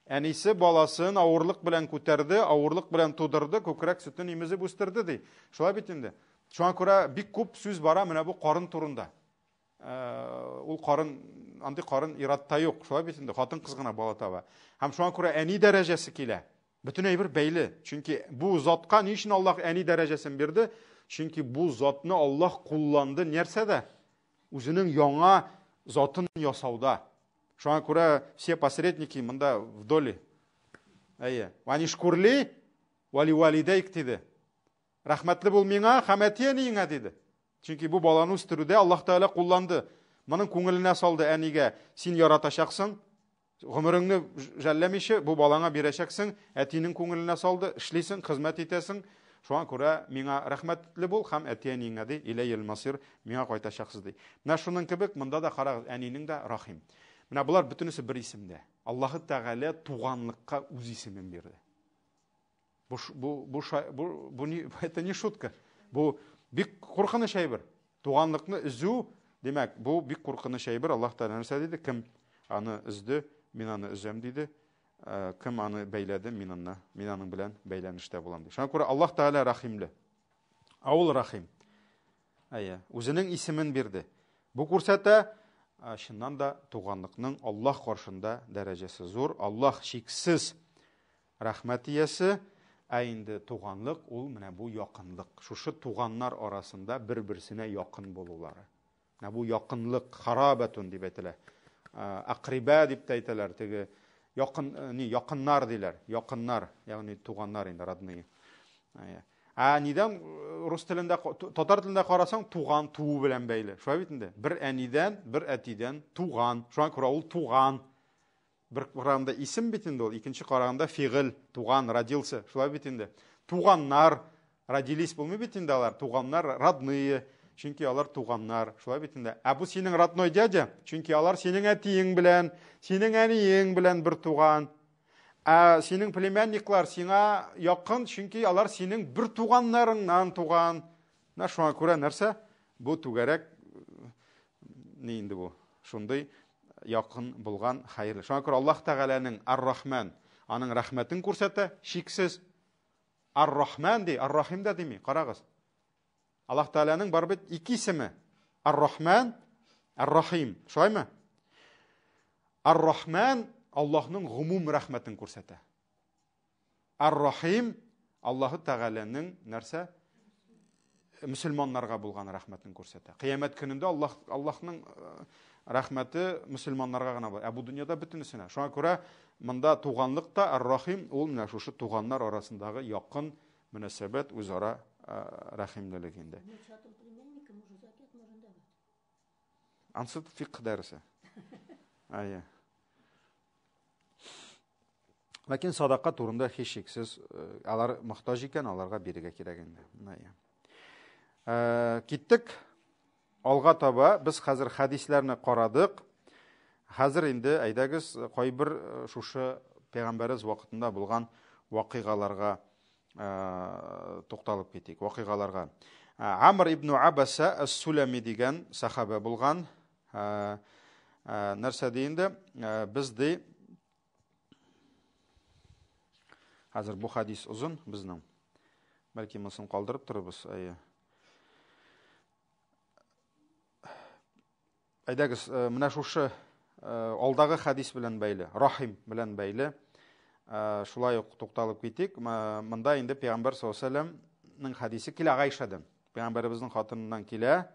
Әнисе баласын авырлык белән күтәрде, авырлык белән тудырды, күкрәк сөтен имезеп үстерде ди. Шулай бит инде. Шуңа күрә бик күп сүз бара менә бу карын турында. Ул карын андый карын иратта юк. Шулай бит инде, хатын-кыз гына бала таба. Һәм шуңа күрә әни дәрәҗәсе килә. Бөтен әйбер бәйле. Чөнки бу затка ни өчен Аллаһ әни дәрәҗәсен бирде? Чөнки бу затны Аллаһ кулланды нәрсәдә? Үзенең яңа затын ясауда. Шуңа күрә все посредники монда в доле. Әйе. Ванишкурли вали валидейк диде. Рәхмәтле бул миңа һәм әти-әниеңә диде. Чөнки бу баланы үстерүдә Аллаһ Тәгалә кулланды. Моның күңеленә салды әнигә, син яратачаксың, гомереңне жәлләмичә бу балаңа бирәчәксең, әтинең күңеленә салды, эшлисең, хезмәт итәсең. Шуңа күрә миңа рәхмәтле бул һәм әти-әниеңә ди, иләйел масир, миңа кайтачаксыз ди. Менә шуның кебек монда да карагыз, әнинең дә Рахим. Менә болар бөтенесе бер исемдә. Аллаһы Тәгалә туганлыкка үз исемен бирде. Бу, бу, бу, бу, бу не, это не шутка. Бу бик куркыныч әйбер. Туганлыкны өзү, димәк, бу бик куркыныч әйбер. Аллаһ Тәгалә нәрсә диде? Кем аны өзде, мин аны өзәм диде. Э, кем аны бәйләде, мин аны, мин аның белән бәйләнештә булам ди. Шуңа күрә Аллаһ Тәгалә рәхимле. Ә ул рәхим. Әйе, үзенең исемен бирде. Бу күрсәтә, э, чыннан да туганлыкның Аллаһ каршында дәрәҗәсе зур. Аллаһ чиксез Рәхмәт иясе, ә инде туганлык ул менә бу якынлык. Шушы туганнар арасында бер-берсенә якын булулары. Менә бу якынлык, харабәтун дип әйтелә. Акрибә дип тә әйтәләр, теге якын, ни, якыннар диләр. Якыннар, ягъни туганнар инде, родные. Ә нидән рус телендә, татар телендә карасаң, туган, туу белән бәйле. Шулай бит инде. Бер әнидән, бер әтидән туган. Шуңа күрә ул туган. Бер караганда исем бит инде ул, икенче караганда фигыль, туган, родился, шулай бит инде. Туганнар, родились булмый бит инде алар, туганнар, родные, чөнки алар туганнар, шулай бит инде. Ә бу синең родной дядя, чөнки алар синең әтиең белән, синең әниең белән бер туган. Ә синең племянниклар сиңа якын, чөнки алар синең бер туганнарыңнан туган. Менә шуңа күрә нәрсә? Бу түгәрәк ни инде бу? Шундый якын булган хәерле. Шуңа күрә Аллаһ Тәгаләнең Ар-Рахман, аның рәхмәтен күрсәтә, шиксез. Ар-Рахман ди, Ар-Рахим да дими, карагыз. Аллаһ Тәгаләнең бар бит ике исеме. Ар-Рахман, Ар-Рахим. Шулаймы? Ар-Рахман Аллаһның гомум рәхмәтен күрсәтә. Ар-Рахим Аллаһы Тәгаләнең нәрсә? Мөселманнарга булган рәхмәтен күрсәтә. Кыямәт көнендә Аллаһ Аллаһның э, рәхмәте мөселманнарга гына була. Ә бу дөньяда бөтенесенә. Шуңа күрә монда туганлык та Ар-Рахим ул менә шушы туганнар арасындагы якын мөнәсәбәт, үзара э, рәхимлелек инде. Ансы фикх дәресе. Әйе. Ләкин садака турында һичшиксез, э, алар мохтаҗ икән, аларга бирергә кирәк инде. Э, киттек. Алга таба без хәзер хәдисләрне карадык. Хәзер инде әйдәгез кайбер э, шушы пәйгамбәребез вакытында булган вакыйгаларга тукталып китик. Вакыйгаларга. Амр ибн Абаса ас-Сулами дигән сахаба булган. Нәрсә ди инде? Без ди Хәзер бу хадис озын безнең. Бәлки монысын калдырып торырбыз. Әйе. Әйдәгез, э, менә шушы э, алдагы хадис белән бәйле, рахим белән бәйле э, шулай ук тукталып китик. Монда инде Пәйгамбәр саллаллаһу алейһи вәсәлләмнең хадисе килә Гайшадан. Пәйгамбәребезнең хатыныннан килә.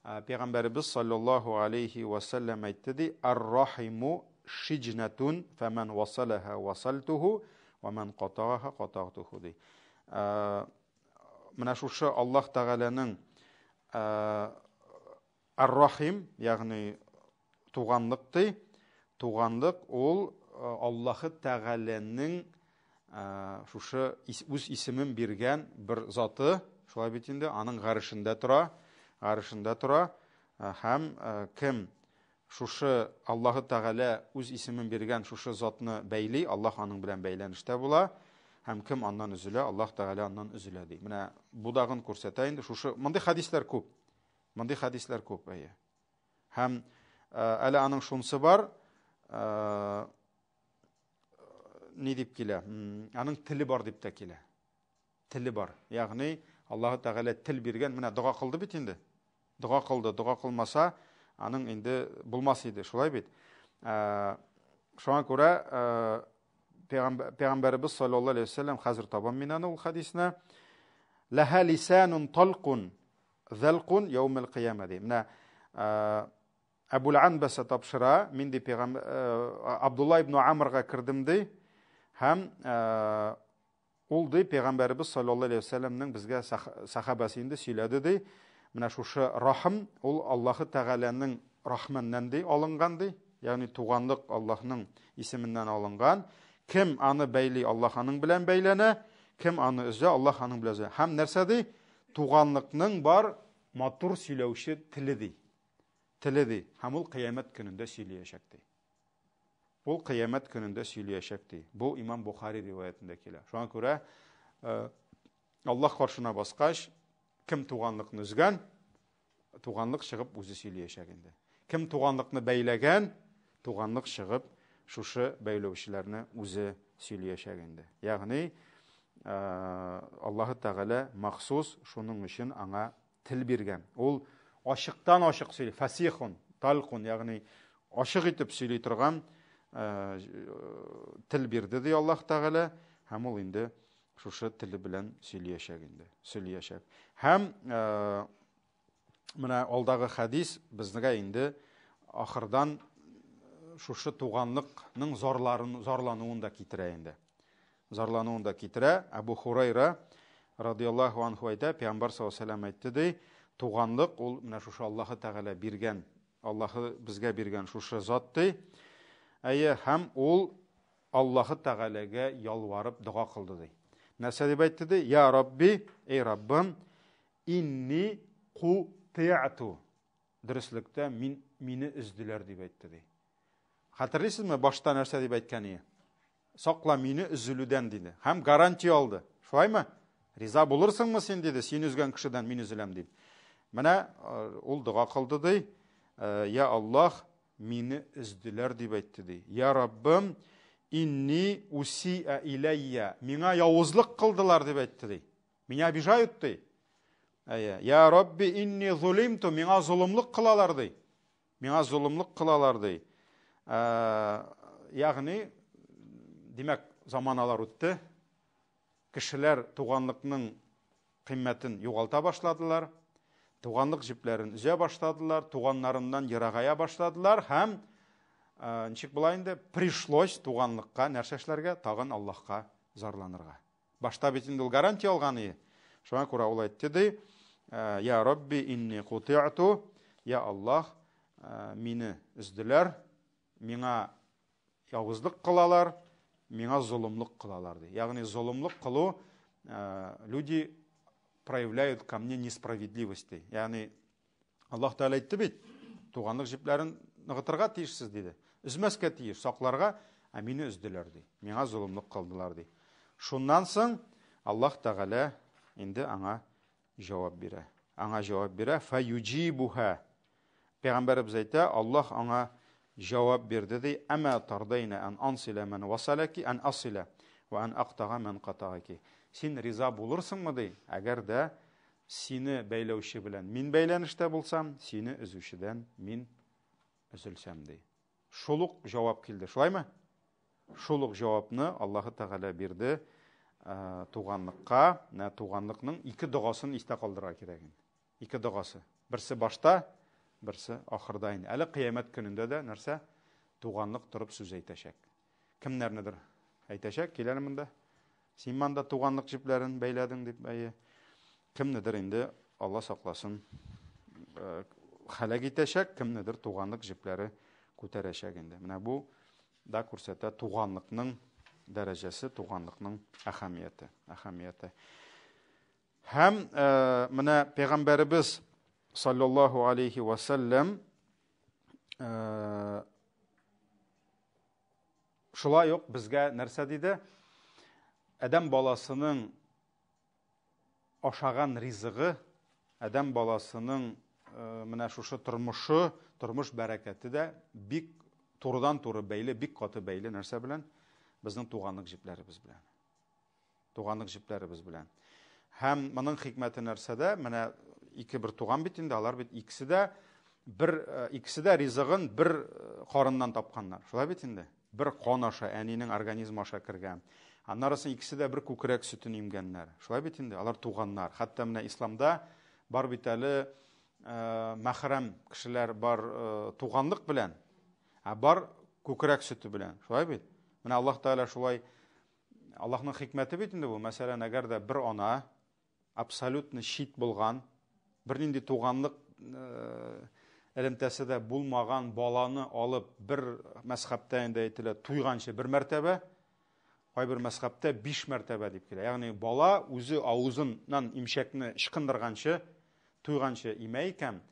Пәйгамбәребез саллаллаһу алейхи ва сәлләм әйтте ди, Ар-рахиму шиҗнәтун фәмән васалаха васалтуху ва ман катагаха катагтуху ди. Менә шушы Аллаһ Тәгаләнең Ар-рахим, ягъни Туганлык ди. Туганлык ул Аллаһы Тәгаләнең шушы үз исемен биргән бер заты, шулай бит инде, аның гарешендә тора, гарешендә тора һәм кем шушы Аллаһы Тәгалә үз исемен биргән шушы затны бәйли, Аллаһ аның белән бәйләнештә була һәм кем аннан өзелә, Аллаһ Тәгалә аннан өзелә ди. Менә бу дагын күрсәтә инде шушы мондый хәдисләр күп. Мондый хәдисләр күп, әйе. Һәм әле аның шунсы бар, ни дип килә? Аның теле бар дип тә килә. Теле бар. Ягъни Аллаһ Тәгалә тел биргән. Менә дога кылды бит инде. Дога кылды, дога кылмаса, Аның инде булмас иде, шулай бит. Шуңа күрә Пәйгамбәребез саллаллаһу алейһи вәсәлләм, хәзер табам мин аны ул хәдисне. Ләһә лисанун талкун залкун яумил кыяма ди. Менә Әбул Анбаса тапшыра, мин ди пәйгамбәр Абдулла ибн Амрга кердем ди һәм Ул, ди, Пәйгамбәребез салләллаһу галәйһи вә сәлләмнең безгә сәхабәсе инде сөйләде, ди, менә шушы рахм, ул Аллаһы Тәгаләнең Рахманнан, ди, алынган, ди, ягъни туганлык Аллаһның исеменнән алынган. Кем аны бәйли, Аллаһ аның белән бәйләнә, кем аны өзә, Аллаһ аның белән өзә. Һәм нәрсә, ди? Туганлыкның бар матур сөйләүче теле, ди. Теле, ди. Һәм ул кыямәт көнендә сөйләячәк, ди. Ул кыямәт көнендә сөйләячәк, ди. Бу имам Бухари риваятендә килә. Шуңа күрә э, Аллаһ каршына баскач, кем туганлыкны өзгән, туганлык чыгып үзе сөйләячәк инде. Кем туганлыкны бәйләгән, туганлык чыгып шушы бәйләүчеләрне үзе сөйләячәк инде. Ягъни э, Аллаһы Тәгалә махсус шуның өчен аңа тел биргән. Ул ачыктан-ачык сөйли, фасихун, талкун, ягъни ачык итеп сөйли торган э, тел бирде ди Аллаһ Тәгалә, һәм ул инде шушы теле белән сөйләячәк инде, сөйләячәк. Һәм э, менә алдагы хәдис безгә инде ахырдан шушы туганлыкның зарларын, зарлануын да китерә инде. Зарлануын да китерә. Әбу Хурайра радиаллаһу анху әйтә, Пәйгамбәр саллаллаһу алейһи вәсәлләм әйтте ди, туганлык ул менә шушы Аллаһы Тәгалә биргән, Аллаһы безгә биргән шушы зат ди. Әйе, һәм ул Аллаһы Тәгаләгә ялварып дога кылды ди. Нәрсә дип әйтте ди? Я Рабби, эй Раббым, инни кути'ту. Дөреслектә мин мине өзделәр дип әйтте ди. Хәтерлисезме, башта нәрсә дип әйткән ие? Сакла мине өзелүдән, диде. Һәм гарантия алды. Шулаймы? Риза булырсыңмы син, диде, син өзгән кешедән мин өзеләм, дип. Менә э, ул дога кылды, ди. Э, я Аллаһ, мине өзделәр, дип әйтте, ди. Я Раббым, инни усиа иләйя. Миңа явызлык кылдылар, дип әйтте, ди. Меня обижают, ди. Әйе. Я Рабби, инни зулимту, миңа золымлык кылалар, ди. Миңа золымлык кылалар, ди. Ә, ягъни, димәк, заманалар үтте. Кешеләр туганлыкның кыйммәтен югалта башладылар. Туганлык җепләрен өзә башладылар, туганнарыннан ерагая башладылар һәм ә, ничек була инде, пришлось туганлыкка нәрсә эшләргә? Тагын Аллаһка зарланырга. Башта бит инде ул гарантия алган ие. Шуңа күрә ул әйтте ди, «Э, я Рабби инни кути'ту, я Аллаһ, э, мине өзделәр, миңа явызлык кылалар, миңа золымлык кылалар ди. Ягъни золымлык кылу э, люди проявляют ко мне несправедливость ди. Ягъни Аллаһ Тәгалә әйтте бит, туганлык җепләрен ныгытырга тиешсез диде. Өзмәскә тиеш, сакларга, ә мине өзделәр ди. Миңа золымлык кылдылар ди. Шуннан соң Аллаһ Тәгалә инде аңа җавап бирә. Аңа җавап бирә, фаюҗибуха. Пәйгамбәребез әйтә, Аллаһ аңа җавап бирде ди, әмә тардайна ан ансила ман васалаки ан асила ва ан актага ман катагаки. Син риза булырсыңмы ди, әгәр дә Сине бәйләүче белән мин бәйләнештә булсам, сине өзүчедән мин өзелсәм, ди. Шул ук җавап килде, шулаймы? Шул ук җавапны Аллаһы Тәгалә бирде э, туганлыкка. Менә туганлыкның ике догасын истә калдырырга кирәк инде. Ике догасы. Берсе башта, берсе ахырда инде. Әле кыямәт көнендә дә нәрсә? Туганлык торып сүз әйтәчәк. Кемнәрнедер әйтәчәк, кил әле монда. Син монда туганлык җепләрен бәйләдең дип, әйе. Кемнедер инде, Алла сакласын, э, хәләк итәчәк, кемнедер туганлык җепләре күтәрәчәк инде. Менә бу да күрсәтә туганлыкның дәрәҗәсе, туганлыкның әһәмияте, әһәмияте. Һәм э, менә пәйгамбәребез саллаллаһу алейхи ва саллям э, Шулай ук безгә нәрсә диде? Адәм баласының ашаган ризыгы, адәм баласының э, менә шушы тормышы, тормыш бәрәкәте дә бик турыдан-туры бәйле, бик каты бәйле нәрсә белән? Безнең туганлык җепләребез белән. Туганлык җепләребез белән. Һәм моның хикмәте нәрсәдә? Менә ике бер туган бит инде, алар бит икесе дә Бер икесе дә ризыгын бер карыннан тапканнар. Шулай бит инде? Бер кан аша, әнинең организмы аша кергән. Аннары соң икесе дә бер күкрәк сөтен имгәннәр. Шулай бит инде? Алар туганнар. Хәтта менә исламда бар бит әле мәхрәм кешеләр бар туганлык белән, ә бар күкрәк сөте белән. Шулай бит? Менә Аллаһ Тәгалә шулай Аллаһның хикмәте бит инде бу. Мәсәлән, әгәр дә бер ана абсолютно чит булган, бернинди туганлык элемтәсе дә булмаган баланы алып бер мәзхәбтә инде әйтелә туйганчы бер мәртәбә, кайбер мәзхәбтә 5 мәртәбә дип килә. Ягъни бала үзе авызыннан имчәкне ычкындырганчы, туйганчы имә икән,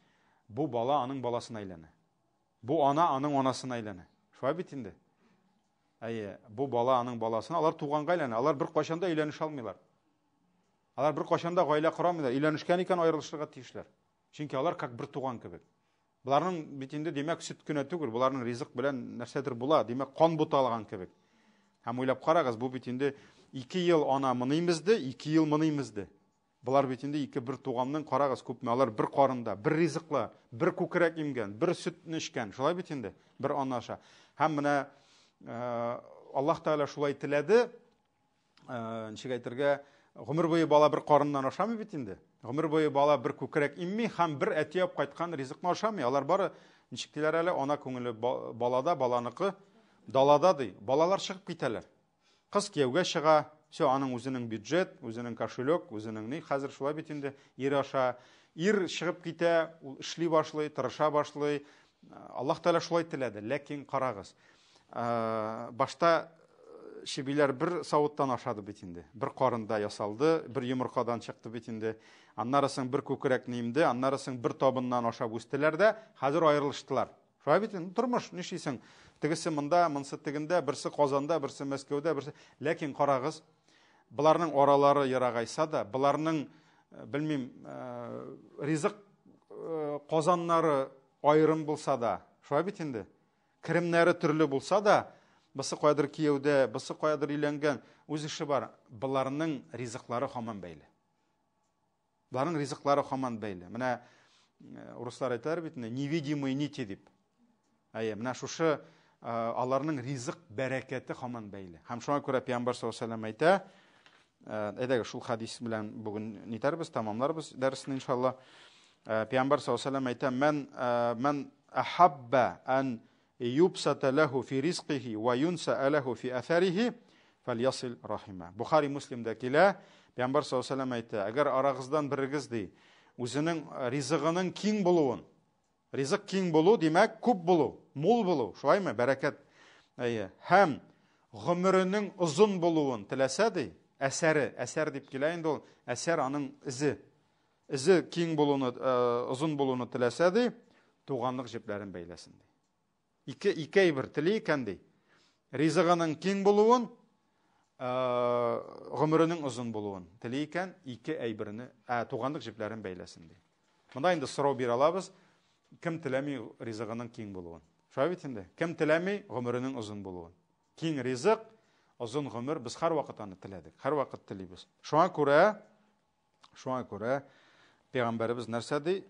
бу бала аның баласына әйләнә. Бу ана аның анасына әйләнә. Шулай бит инде. Әйе, бу бала аның баласына, алар туганга әйләнә. Алар бер кайчан да өйләнешә алмыйлар. Алар бер кайчан да гаилә кора алмыйлар. Өйләнешкән икән, аерылышырга тиешләр. Чөнки алар как бер туган кебек. Боларның бит инде, димәк, сөт кенә түгел, боларның ризык белән нәрсәдер була, димәк, кан буталган кебек. Һәм уйлап карагыз, бу бит инде 2 ел ана моны имезде, 2 ел моны имезде. Болар бит инде ике бер туганның, карагыз, күпме алар бер карында, бер ризыклы, бер күкрәк имгән, бер сөтне эчкән, шулай бит инде, бер ана аша. Һәм менә Аллаһ Тәгалә шулай теләде, ничек әйтергә, гомер буе бала бер карыннан ашамый бит инде. Гомер буе бала бер күкрәк имми һәм бер әти алып кайткан ризыкны ашамый. Алар бары, ничек диләр әле, ана күңеле балада, баланыкы далада ди. Балалар чыгып китәләр. Кыз кияүгә чыга, все, аның үзенең бюджет, үзенең кошелек, үзенең ни, хәзер шулай бит инде, ир аша. Ир чыгып китә, ул эшли башлый, тырыша башлый. Аллаһ Тәгалә шулай теләде, ләкин карагыз, башта чебиләр бер савыттан ашады бит инде. Бер карында ясалды, бер йомыркадан чыкты бит инде. Аннары соң бер күкрәкне имде, аннары соң бер табыннан ашап үстеләр дә, хәзер аерылыштылар. Шулай бит инде, тормыш, нишлисең? Тегесе монда, монсы тегендә, берсе Казанда, берсе Мәскәүдә, берсе. Ләкин карагыз, боларның аралары ерагайса да, боларның, белмим, ризык казаннары аерым булса да, шулай бит инде. Керемнәре төрле булса да, бысы каядыр кияүдә, бысы каядыр өйләнгән, үз эше бар. Боларның ризыклары һаман бәйле. Боларның ризыклары һаман бәйле. Менә урыслар әйтәләр бит инде, невидимые нити дип. Әйе, менә шушы аларның ризык бәрәкәте һаман бәйле. Һәм шуңа күрә Пәйгамбәр саллаллаһу алейһи ва сәлләм әйтә, әйдәгез шул хадис белән бүген нитәрбез, тәмамларбыз дәресне иншалла. Пәйгамбәр саллаллаһу алейһи ва сәлләм әйтә, "Мән мән ахабба ан юбсата лаху фи ризкихи ва юнса лаху фи аthарихи фальясил рахима." Бухари Муслимдә килә, Пәйгамбәр саллаллаһу алейһи ва сәлләм әйтә, әгәр арагыздан берегез ди, үзенең ризыгының киң булуын, ризык киң булу, димәк, күп булу, мул булу, шулаймы? Бәрәкәт. Әйе. Һәм гомеренең озын булуын теләсә ди, әсәре, әсәр дип килә инде ул, әсәр аның эзе. Эзе киң булуны, озын булуны теләсә ди, туганлык җепләрен бәйләсен ди. Ике, ике әйбер тели икән ди. Ризыгының киң булуын, гомеренең озын булуын тели икән, ике әйберне, туганлык җепләрен бәйләсен ди. Монда инде сорау бирә алабыз, кем теләми ризыгының киң булуын? Шулай бит инде. Кем теләми гомеренең озын булуын? Киң ризык, озын гомер, без һәрвакыт аны теләдек, һәрвакыт телибез. Шуңа күрә, шуңа күрә пәйгамбәребез нәрсә ди?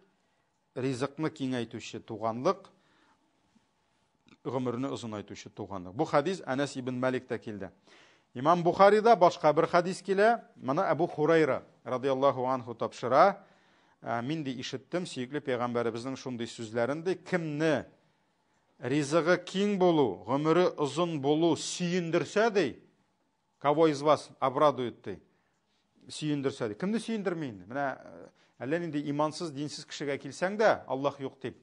Ризыкны киңәйтүче туганлык, гомерне озынайтучы туганлык. Бу хадис Әнәс ибн Маликтә килде. Имам Бухарида башка бер хадис килә. Моны Әбу Хурайра радияллаһу анху тапшыра. Мин ди ишеттем сөекле пәйгамбәребезнең шундый сүзләрен ди, кемне ризыгы киң булу, гомере озын булу сөендерсә ди, кого из вас обрадует ди, сөендерсә ди. Кемне сөендерми инде? Менә әллә нинди имансыз, динсез кешегә килсәң дә, Аллаһ юк дип,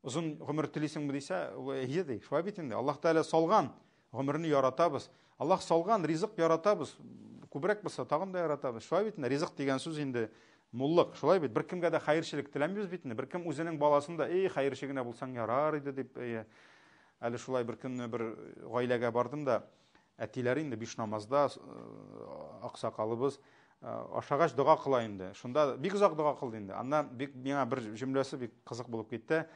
озын гомер телисеңме дисә, ул әйе ди. Шулай бит инде. Аллаһ Тәгалә салган гомерне яратабыз. Аллаһ салган ризык яратабыз. Күбрәк булса, тагын да яратабыз. Шулай бит инде. Ризык дигән сүз инде муллык. Шулай бит. Беркемгә дә хәерчелек теләмибез бит инде. Беркем үзенең баласын да, эй, хәерче генә булсаң ярар иде дип, әйе. Әле шулай бер көнне бер гаиләгә бардым да, әтиләре инде биш намазда, аксакалыбыз, ашагач дога кыла инде. Шунда бик озак дога кылды инде. Аннан бик миңа бер җөмләсе бик кызык булып китте.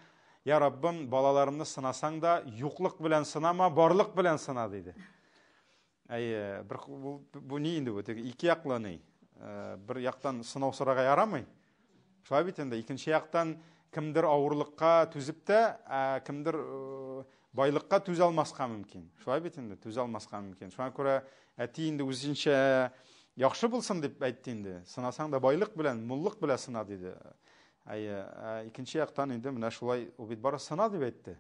Я Раббым, балаларымны сынасаң да, юклык белән сынама, барлык белән сына, диде. Әйе, бер бу, бу ни инде бу? Теге ике яклы ни? Бер яктан сынау сорарга ярамый. Шулай бит инде. Икенче яктан, кемдер авырлыкка түзеп тә, ә кемдер байлыкка түзә алмаска мөмкин. Шулай бит инде, түзә алмаска мөмкин. Шуңа күрә әти инде үзенчә яхшы булсын дип әйтте инде. Сынасаң да байлык белән, муллык белән сына диде. Әйе, икенче яктан инде менә шулай ул бит бары сына дип әйтте.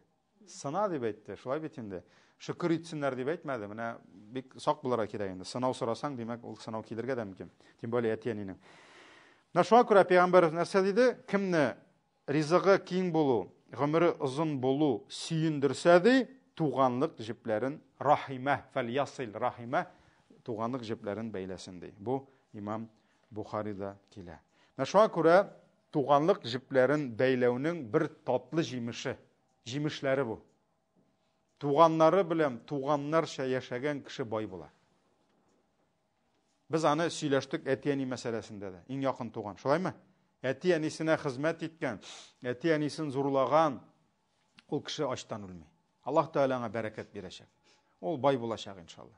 Сына дип әйтте, шулай бит инде. Шөкер итсеннәр дип әйтмәде. Менә бик сак булырга кирәк инде. Сынау сорасаң, димәк, ул сынау килергә дә мөмкин. Тем более әти-әнинең. Менә шуңа күрә пәйгамбәребез нәрсә диде? Кемне ризыгы киң булу, гомере озын булу сөендерсә ди, туганлык җепләрен рахимә, фәльясил рахимә, туганлык җепләрен бәйләсен ди. Бу имам Бухарида килә. Менә шуңа күрә туганлык җепләрен бәйләүнең бер татлы җимеше, җимешләре бу. Туганнары белән туганнарча яшәгән кеше бай була. Без аны сөйләштек әти-әни мәсьәләсендә дә. Иң якын туган, шулаймы? Әти-әнисенә хезмәт иткән, әти-әнисен зурлаган ул кеше ачтан үлми. Аллаһ Тәгалә аңа бәрәкәт бирәчәк. Ул бай булачак иншалла.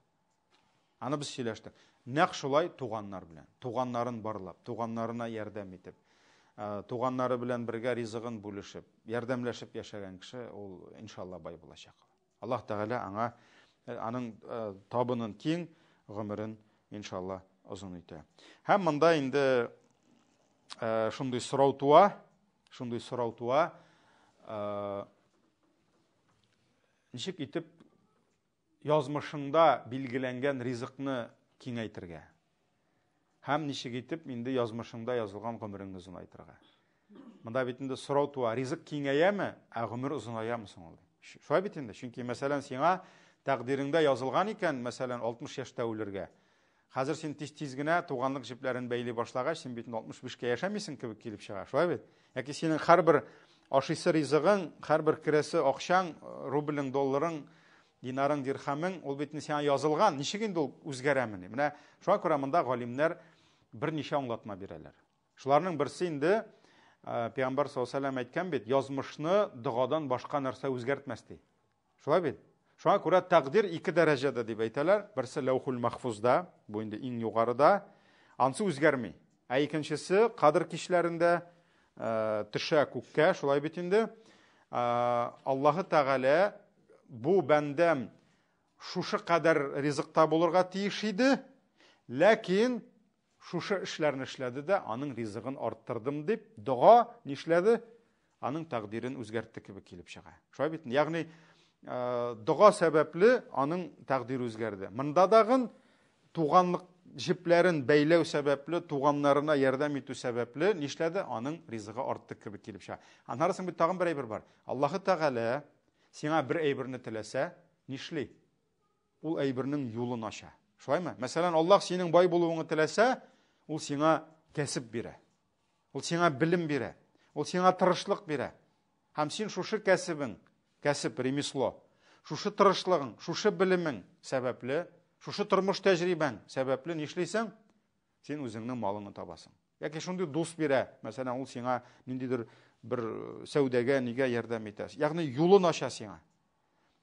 Аны без сөйләштек. Нәкъ шулай туганнар белән. Туганнарын барлап, туганнарына ярдәм итеп, туганнары белән бергә ризыгын бүлешеп, ярдәмләшеп яшәгән кеше ул иншалла бай булачак. Аллаһ Тәгалә аңа аның табынын киң, гомерен иншалла озын итә. Һәм монда инде шундый сорау туа, шундый сорау туа, ничек итеп Язмышыңда билгеләнгән ризыкны киңәйтергә. Һәм ничек итеп инде язмышыңда язылган гомереңне озынайтырга. Монда бит инде сорау туа, ризык киңәяме, ә гомер озынаямы соң ул? Шулай бит инде, чөнки мәсәлән сиңа тәкъдиреңдә язылган икән, мәсәлән, 60 яшьтә үлергә. Хәзер син тиз-тиз генә туганлык җепләрен бәйли башлагач, син бит 65-кә яшәмисең кебек килеп чыга, шулай бит? Яки синең һәрбер ашыйсы ризыгың, һәрбер керәсе акчаң, рублең, долларың, динарың, дирхамең, ул бит сиңа язылган. Ничек инде ул үзгәрәмени? Менә шуңа күрә монда галимнәр берничә аңлатма бирәләр. Шуларның берсе инде Пәйгамбәр саллаллаһу алейһи вәсәлләм әйткән бит, язмышны догадан башка нәрсә үзгәртмәс ди. Шулай бит? Шуңа күрә тәкъдир ике дәрәҗәдә дип әйтәләр. Берсе ләүхул махфузда, бу инде иң югарыда, ансы үзгәрми. Ә икенчесе кадр кичләрендә э, төшә күккә, шулай бит инде. Э, Аллаһы Тәгалә бу бәндәм шушы кадәр ризыкта булырга тиеш иде, ләкин Шушы эшләрне эшләде дә, аның ризыгын арттырдым дип, дога нишләде? Аның тәкъдирен үзгәртте кебек килеп чыга. Шулай бит? Ягъни, э, дога сәбәпле аның тәкъдире үзгәрде. Монда дагын туганлык җепләрен бәйләү сәбәпле, туганнарына ярдәм итү сәбәпле нишләде? Аның ризыгы артты кебек килеп чыга. Аннары соң бит тагын бер әйбер бар. Аллаһы Тәгалә сиңа бер әйберне теләсә, нишли? Ул әйбернең юлын ача. Шулаймы? Мәсәлән, Аллаһ синең бай булуыңны теләсә, ул сиңа кәсеп бирә. Ул сиңа белем бирә. Ул сиңа тырышлык бирә. Һәм син шушы кәсебең, кәсеп, ремесло, шушы тырышлыгың, шушы белемең сәбәпле, шушы тормыш тәҗрибәң сәбәпле нишлисең? Син үзеңнең малыңны табасың. Яки шундый дус бирә, мәсәлән, ул сиңа ниндидер бер сәүдәгә, нигә ярдәм итә. Ягъни юлын ача сиңа.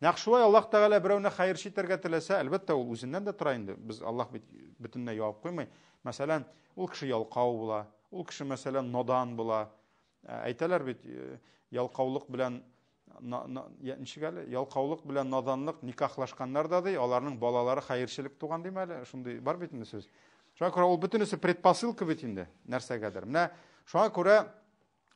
Нәкъ шулай Аллаһ Тәгалә берәүне хәерче итәргә теләсә, әлбәттә, ул үзеннән дә тора инде. Без Аллаһ бит бөтенләй ябып куймый. Мәсәлән, ул кеше ялкау була, ул кеше, мәсәлән, надан була. Ә, әйтәләр бит, э, ялкаулык белән ничек әле? Ялкаулык белән наданлык никахлашканнар да ди, аларның балалары хәерчелек туган дим әле. Шундый бар бит инде сүз. Шуңа күрә ул бөтенесе предпосылка бит инде нәрсәгәдер. Менә шуңа күрә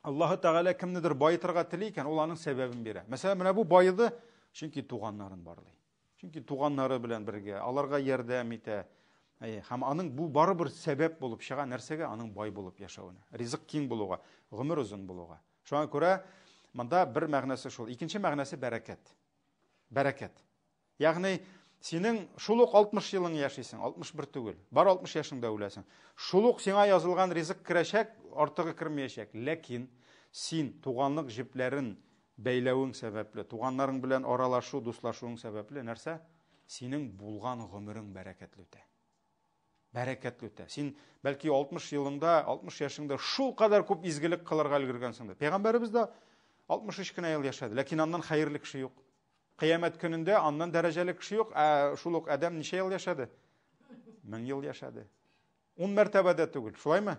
Аллаһы Тәгалә кемнедер баетырга тели икән, ул аның сәбәбен бирә. Мәсәлән, менә бу баеды, чөнки туганнарын барлый. Чөнки туганнары белән бергә, аларга ярдәм итә. Әйе, һәм аның бу барыбер сәбәп булып чыга нәрсәгә? Аның бай булып яшәвенә, ризык киң булуга, гомер озын булуга. Шуңа күрә монда бер мәгънәсе шул. Икенче мәгънәсе бәрәкәт. Бәрәкәт. Ягъни синең шул ук 60 елың яшисең, 61 түгел. Бар 60 яшеңдә үләсең. Шул ук сиңа язылган ризык керәчәк, артыгы кермәячәк. Ләкин син туганлык җепләрен бәйләвең сәбәпле, туганнарың белән аралашу, дуслашуың сәбәпле нәрсә? Синең булган гомерең бәрәкәтле үтә. Бәрәкәтле үтә. Син бәлки 60 елыңда, 60 яшеңдә шул кадәр күп изгелек кылырга өлгергәнсеңдер. Пәйгамбәребез дә 63 кенә ел яшәде, ләкин аннан хәерле кеше юк. Кыямәт көнендә аннан дәрәҗәле кеше юк, ә шул ук адәм ничә ел яшәде? Мең ел яшәде. Ун мәртәбә дә түгел, шулаймы?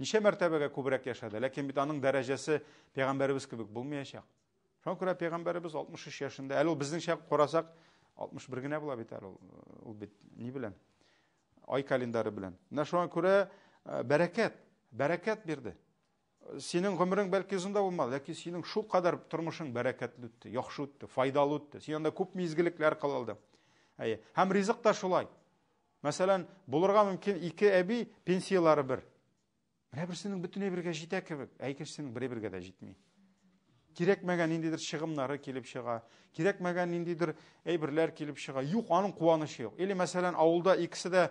Ничә мәртәбәгә күбрәк яшәде, ләкин бит аның дәрәҗәсе пәйгамбәребез кебек булмаячак. Шуңа күрә пәйгамбәребез 63 яшендә, әле ул безнеңчә карасак, 61 генә була бит әле ул. Ул бит ни белән? Ай календары белән. Менә шуңа күрә э, бәрәкәт, бәрәкәт бирде. Синең гомерең бәлки озын да булмады, ләкин синең шул кадәр тормышың бәрәкәтле үтте, яхшы үтте, файдалы үтте. Син анда күп изгелекләр кыла алдың. Әйе. Һәм ризык та шулай. Мәсәлән, булырга мөмкин ике әби пенсияләре бер. Менә берсенең бөтен әйбергә җитә кебек, ә икенчесенең бер әйбергә дә җитми. Кирәкмәгән ниндидер чыгымнары килеп чыга, кирәкмәгән ниндидер әйберләр килеп чыга. Юк, аның куанычы юк. Или, мәсәлән, авылда икесе дә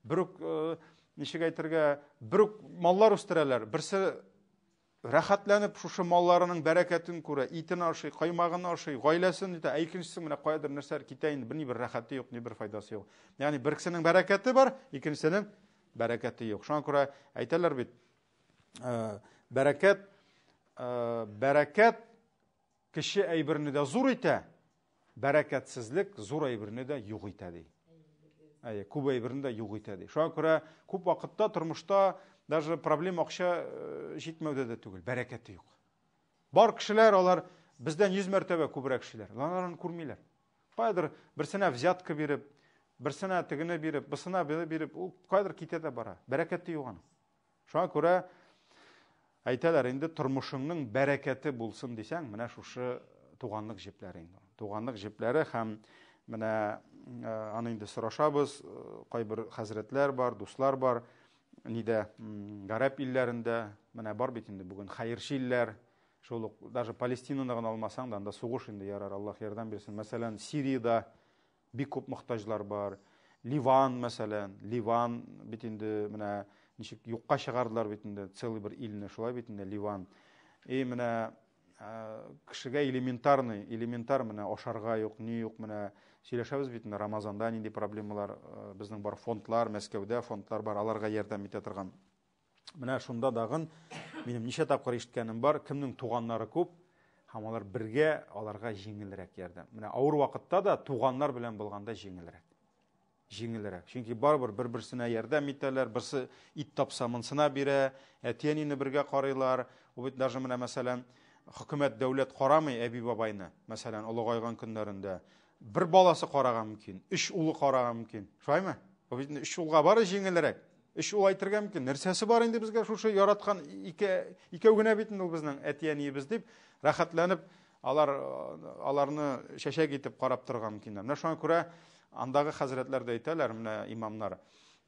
бер үк, э, ничек әйтергә, бер үк маллар үстерәләр. Берсе рәхәтләнеп шушы малларының бәрәкәтен күрә, итен ашый, каймагын ашый, гаиләсен итә, ә икенчесе менә каядыр нәрсәләр китә инде, берни бер рәхәте юк, ни бер файдасы юк. Ягъни берсенең бәрәкәте бар, икенчесенең бәрәкәте юк. Шуңа күрә әйтәләр бит, э, бәрәкәт э, бәрәкәт кече әйберне дә зур итә, бәрәкәтсезлек зур әйберне дә юк итә ди. Әйе, күп әйберне дә юк итә ди. Шуңа күрә күп вакытта тормышта даже проблема акча э, җитмәүдә дә түгел, бәрәкәте юк. Бар кешеләр алар бездән 100 мәртәбә күбрәк кешеләр. Алар аны күрмиләр. Каядыр берсенә взятка биреп, берсенә тегене биреп, бысына биреп, биреп, ул каядыр китә дә бара. Бәрәкәте юк аның. Шуңа күрә әйтәләр инде тормышыңның бәрәкәте булсын дисәң, менә шушы туганлык җепләре инде. Туганлык җепләре һәм менә э, аны инде сорашабыз, э, кайбер хәзрәтләр бар, дуслар бар, нидә, гарәп илләрендә, менә бар бит инде бүген хәерче илләр, шул ук даже Палестинаны гына алмасаң да, анда сугыш инде ярар, Аллаһ ярдәм бирсен. Мәсәлән, Сириядә бик күп мохтаҗлар бар. Ливан, мәсәлән, Ливан бит инде менә ничек юкка чыгардылар бит инде целый бер илне, шулай бит инде Ливан. И менә кешегә элементарный, элементар менә ашарга юк, ни юк, менә сөйләшәбез бит инде Рамазанда нинди проблемалар, безнең бар фондлар, Мәскәүдә фондлар бар, аларга ярдәм итә торган. Менә шунда дагын минем ничә тапкыр ишеткәнем бар, кемнең туганнары күп, һәм алар бергә, аларга җиңелрәк ярдәм. Менә авыр вакытта да туганнар белән булганда җиңелрәк. Җиңелрәк. Чөнки барыбер бер-берсенә ярдәм итәләр, берсе ит тапса, монсына бирә, әти-әнине бергә карыйлар. Ул бит даже менә мәсәлән, хөкүмәт, дәүләт карамый әби-бабайны, мәсәлән, олыгайган көннәрендә. Бер баласы карага мөмкин, өч улы карага мөмкин. Шулаймы? Бу бит өч улга бары җиңелрәк. Өч ул әйтергә мөмкин. Нәрсәсе бар инде безгә шушы яраткан ике икәү генә бит инде ул безнең әти-әниебез дип, рәхәтләнеп алар аларны чәчәк итеп карап торырга мөмкиннәр. Менә шуңа күрә андагы хәзрәтләр дә әйтәләр, менә имамнар,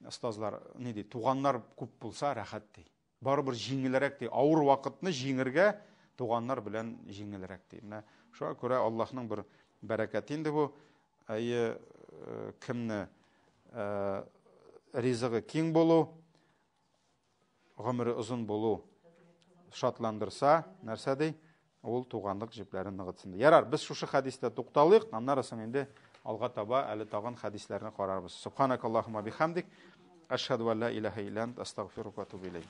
остазлар ни ди, туганнар күп булса рәхәт ди. Барыбер җиңелрәк ди. Авыр вакытны җиңергә туганнар белән җиңелрәк ди. Менә шуңа күрә Аллаһның бер бәрәкәте инде бу. Әйе, э, кемне э, ризыгы киң булу, гомере озын булу шатландырса, нәрсә ди? Ул туганлык җепләрен ныгытсын. Ярар, без шушы хәдистә тукталыйк, аннары соң инде алга таба әле тагын хәдисләрне карарбыз. Субханакаллаһумма бихамдик, ашһаду ан ла илаһа илля ант, астагфирука ва атубу илейк.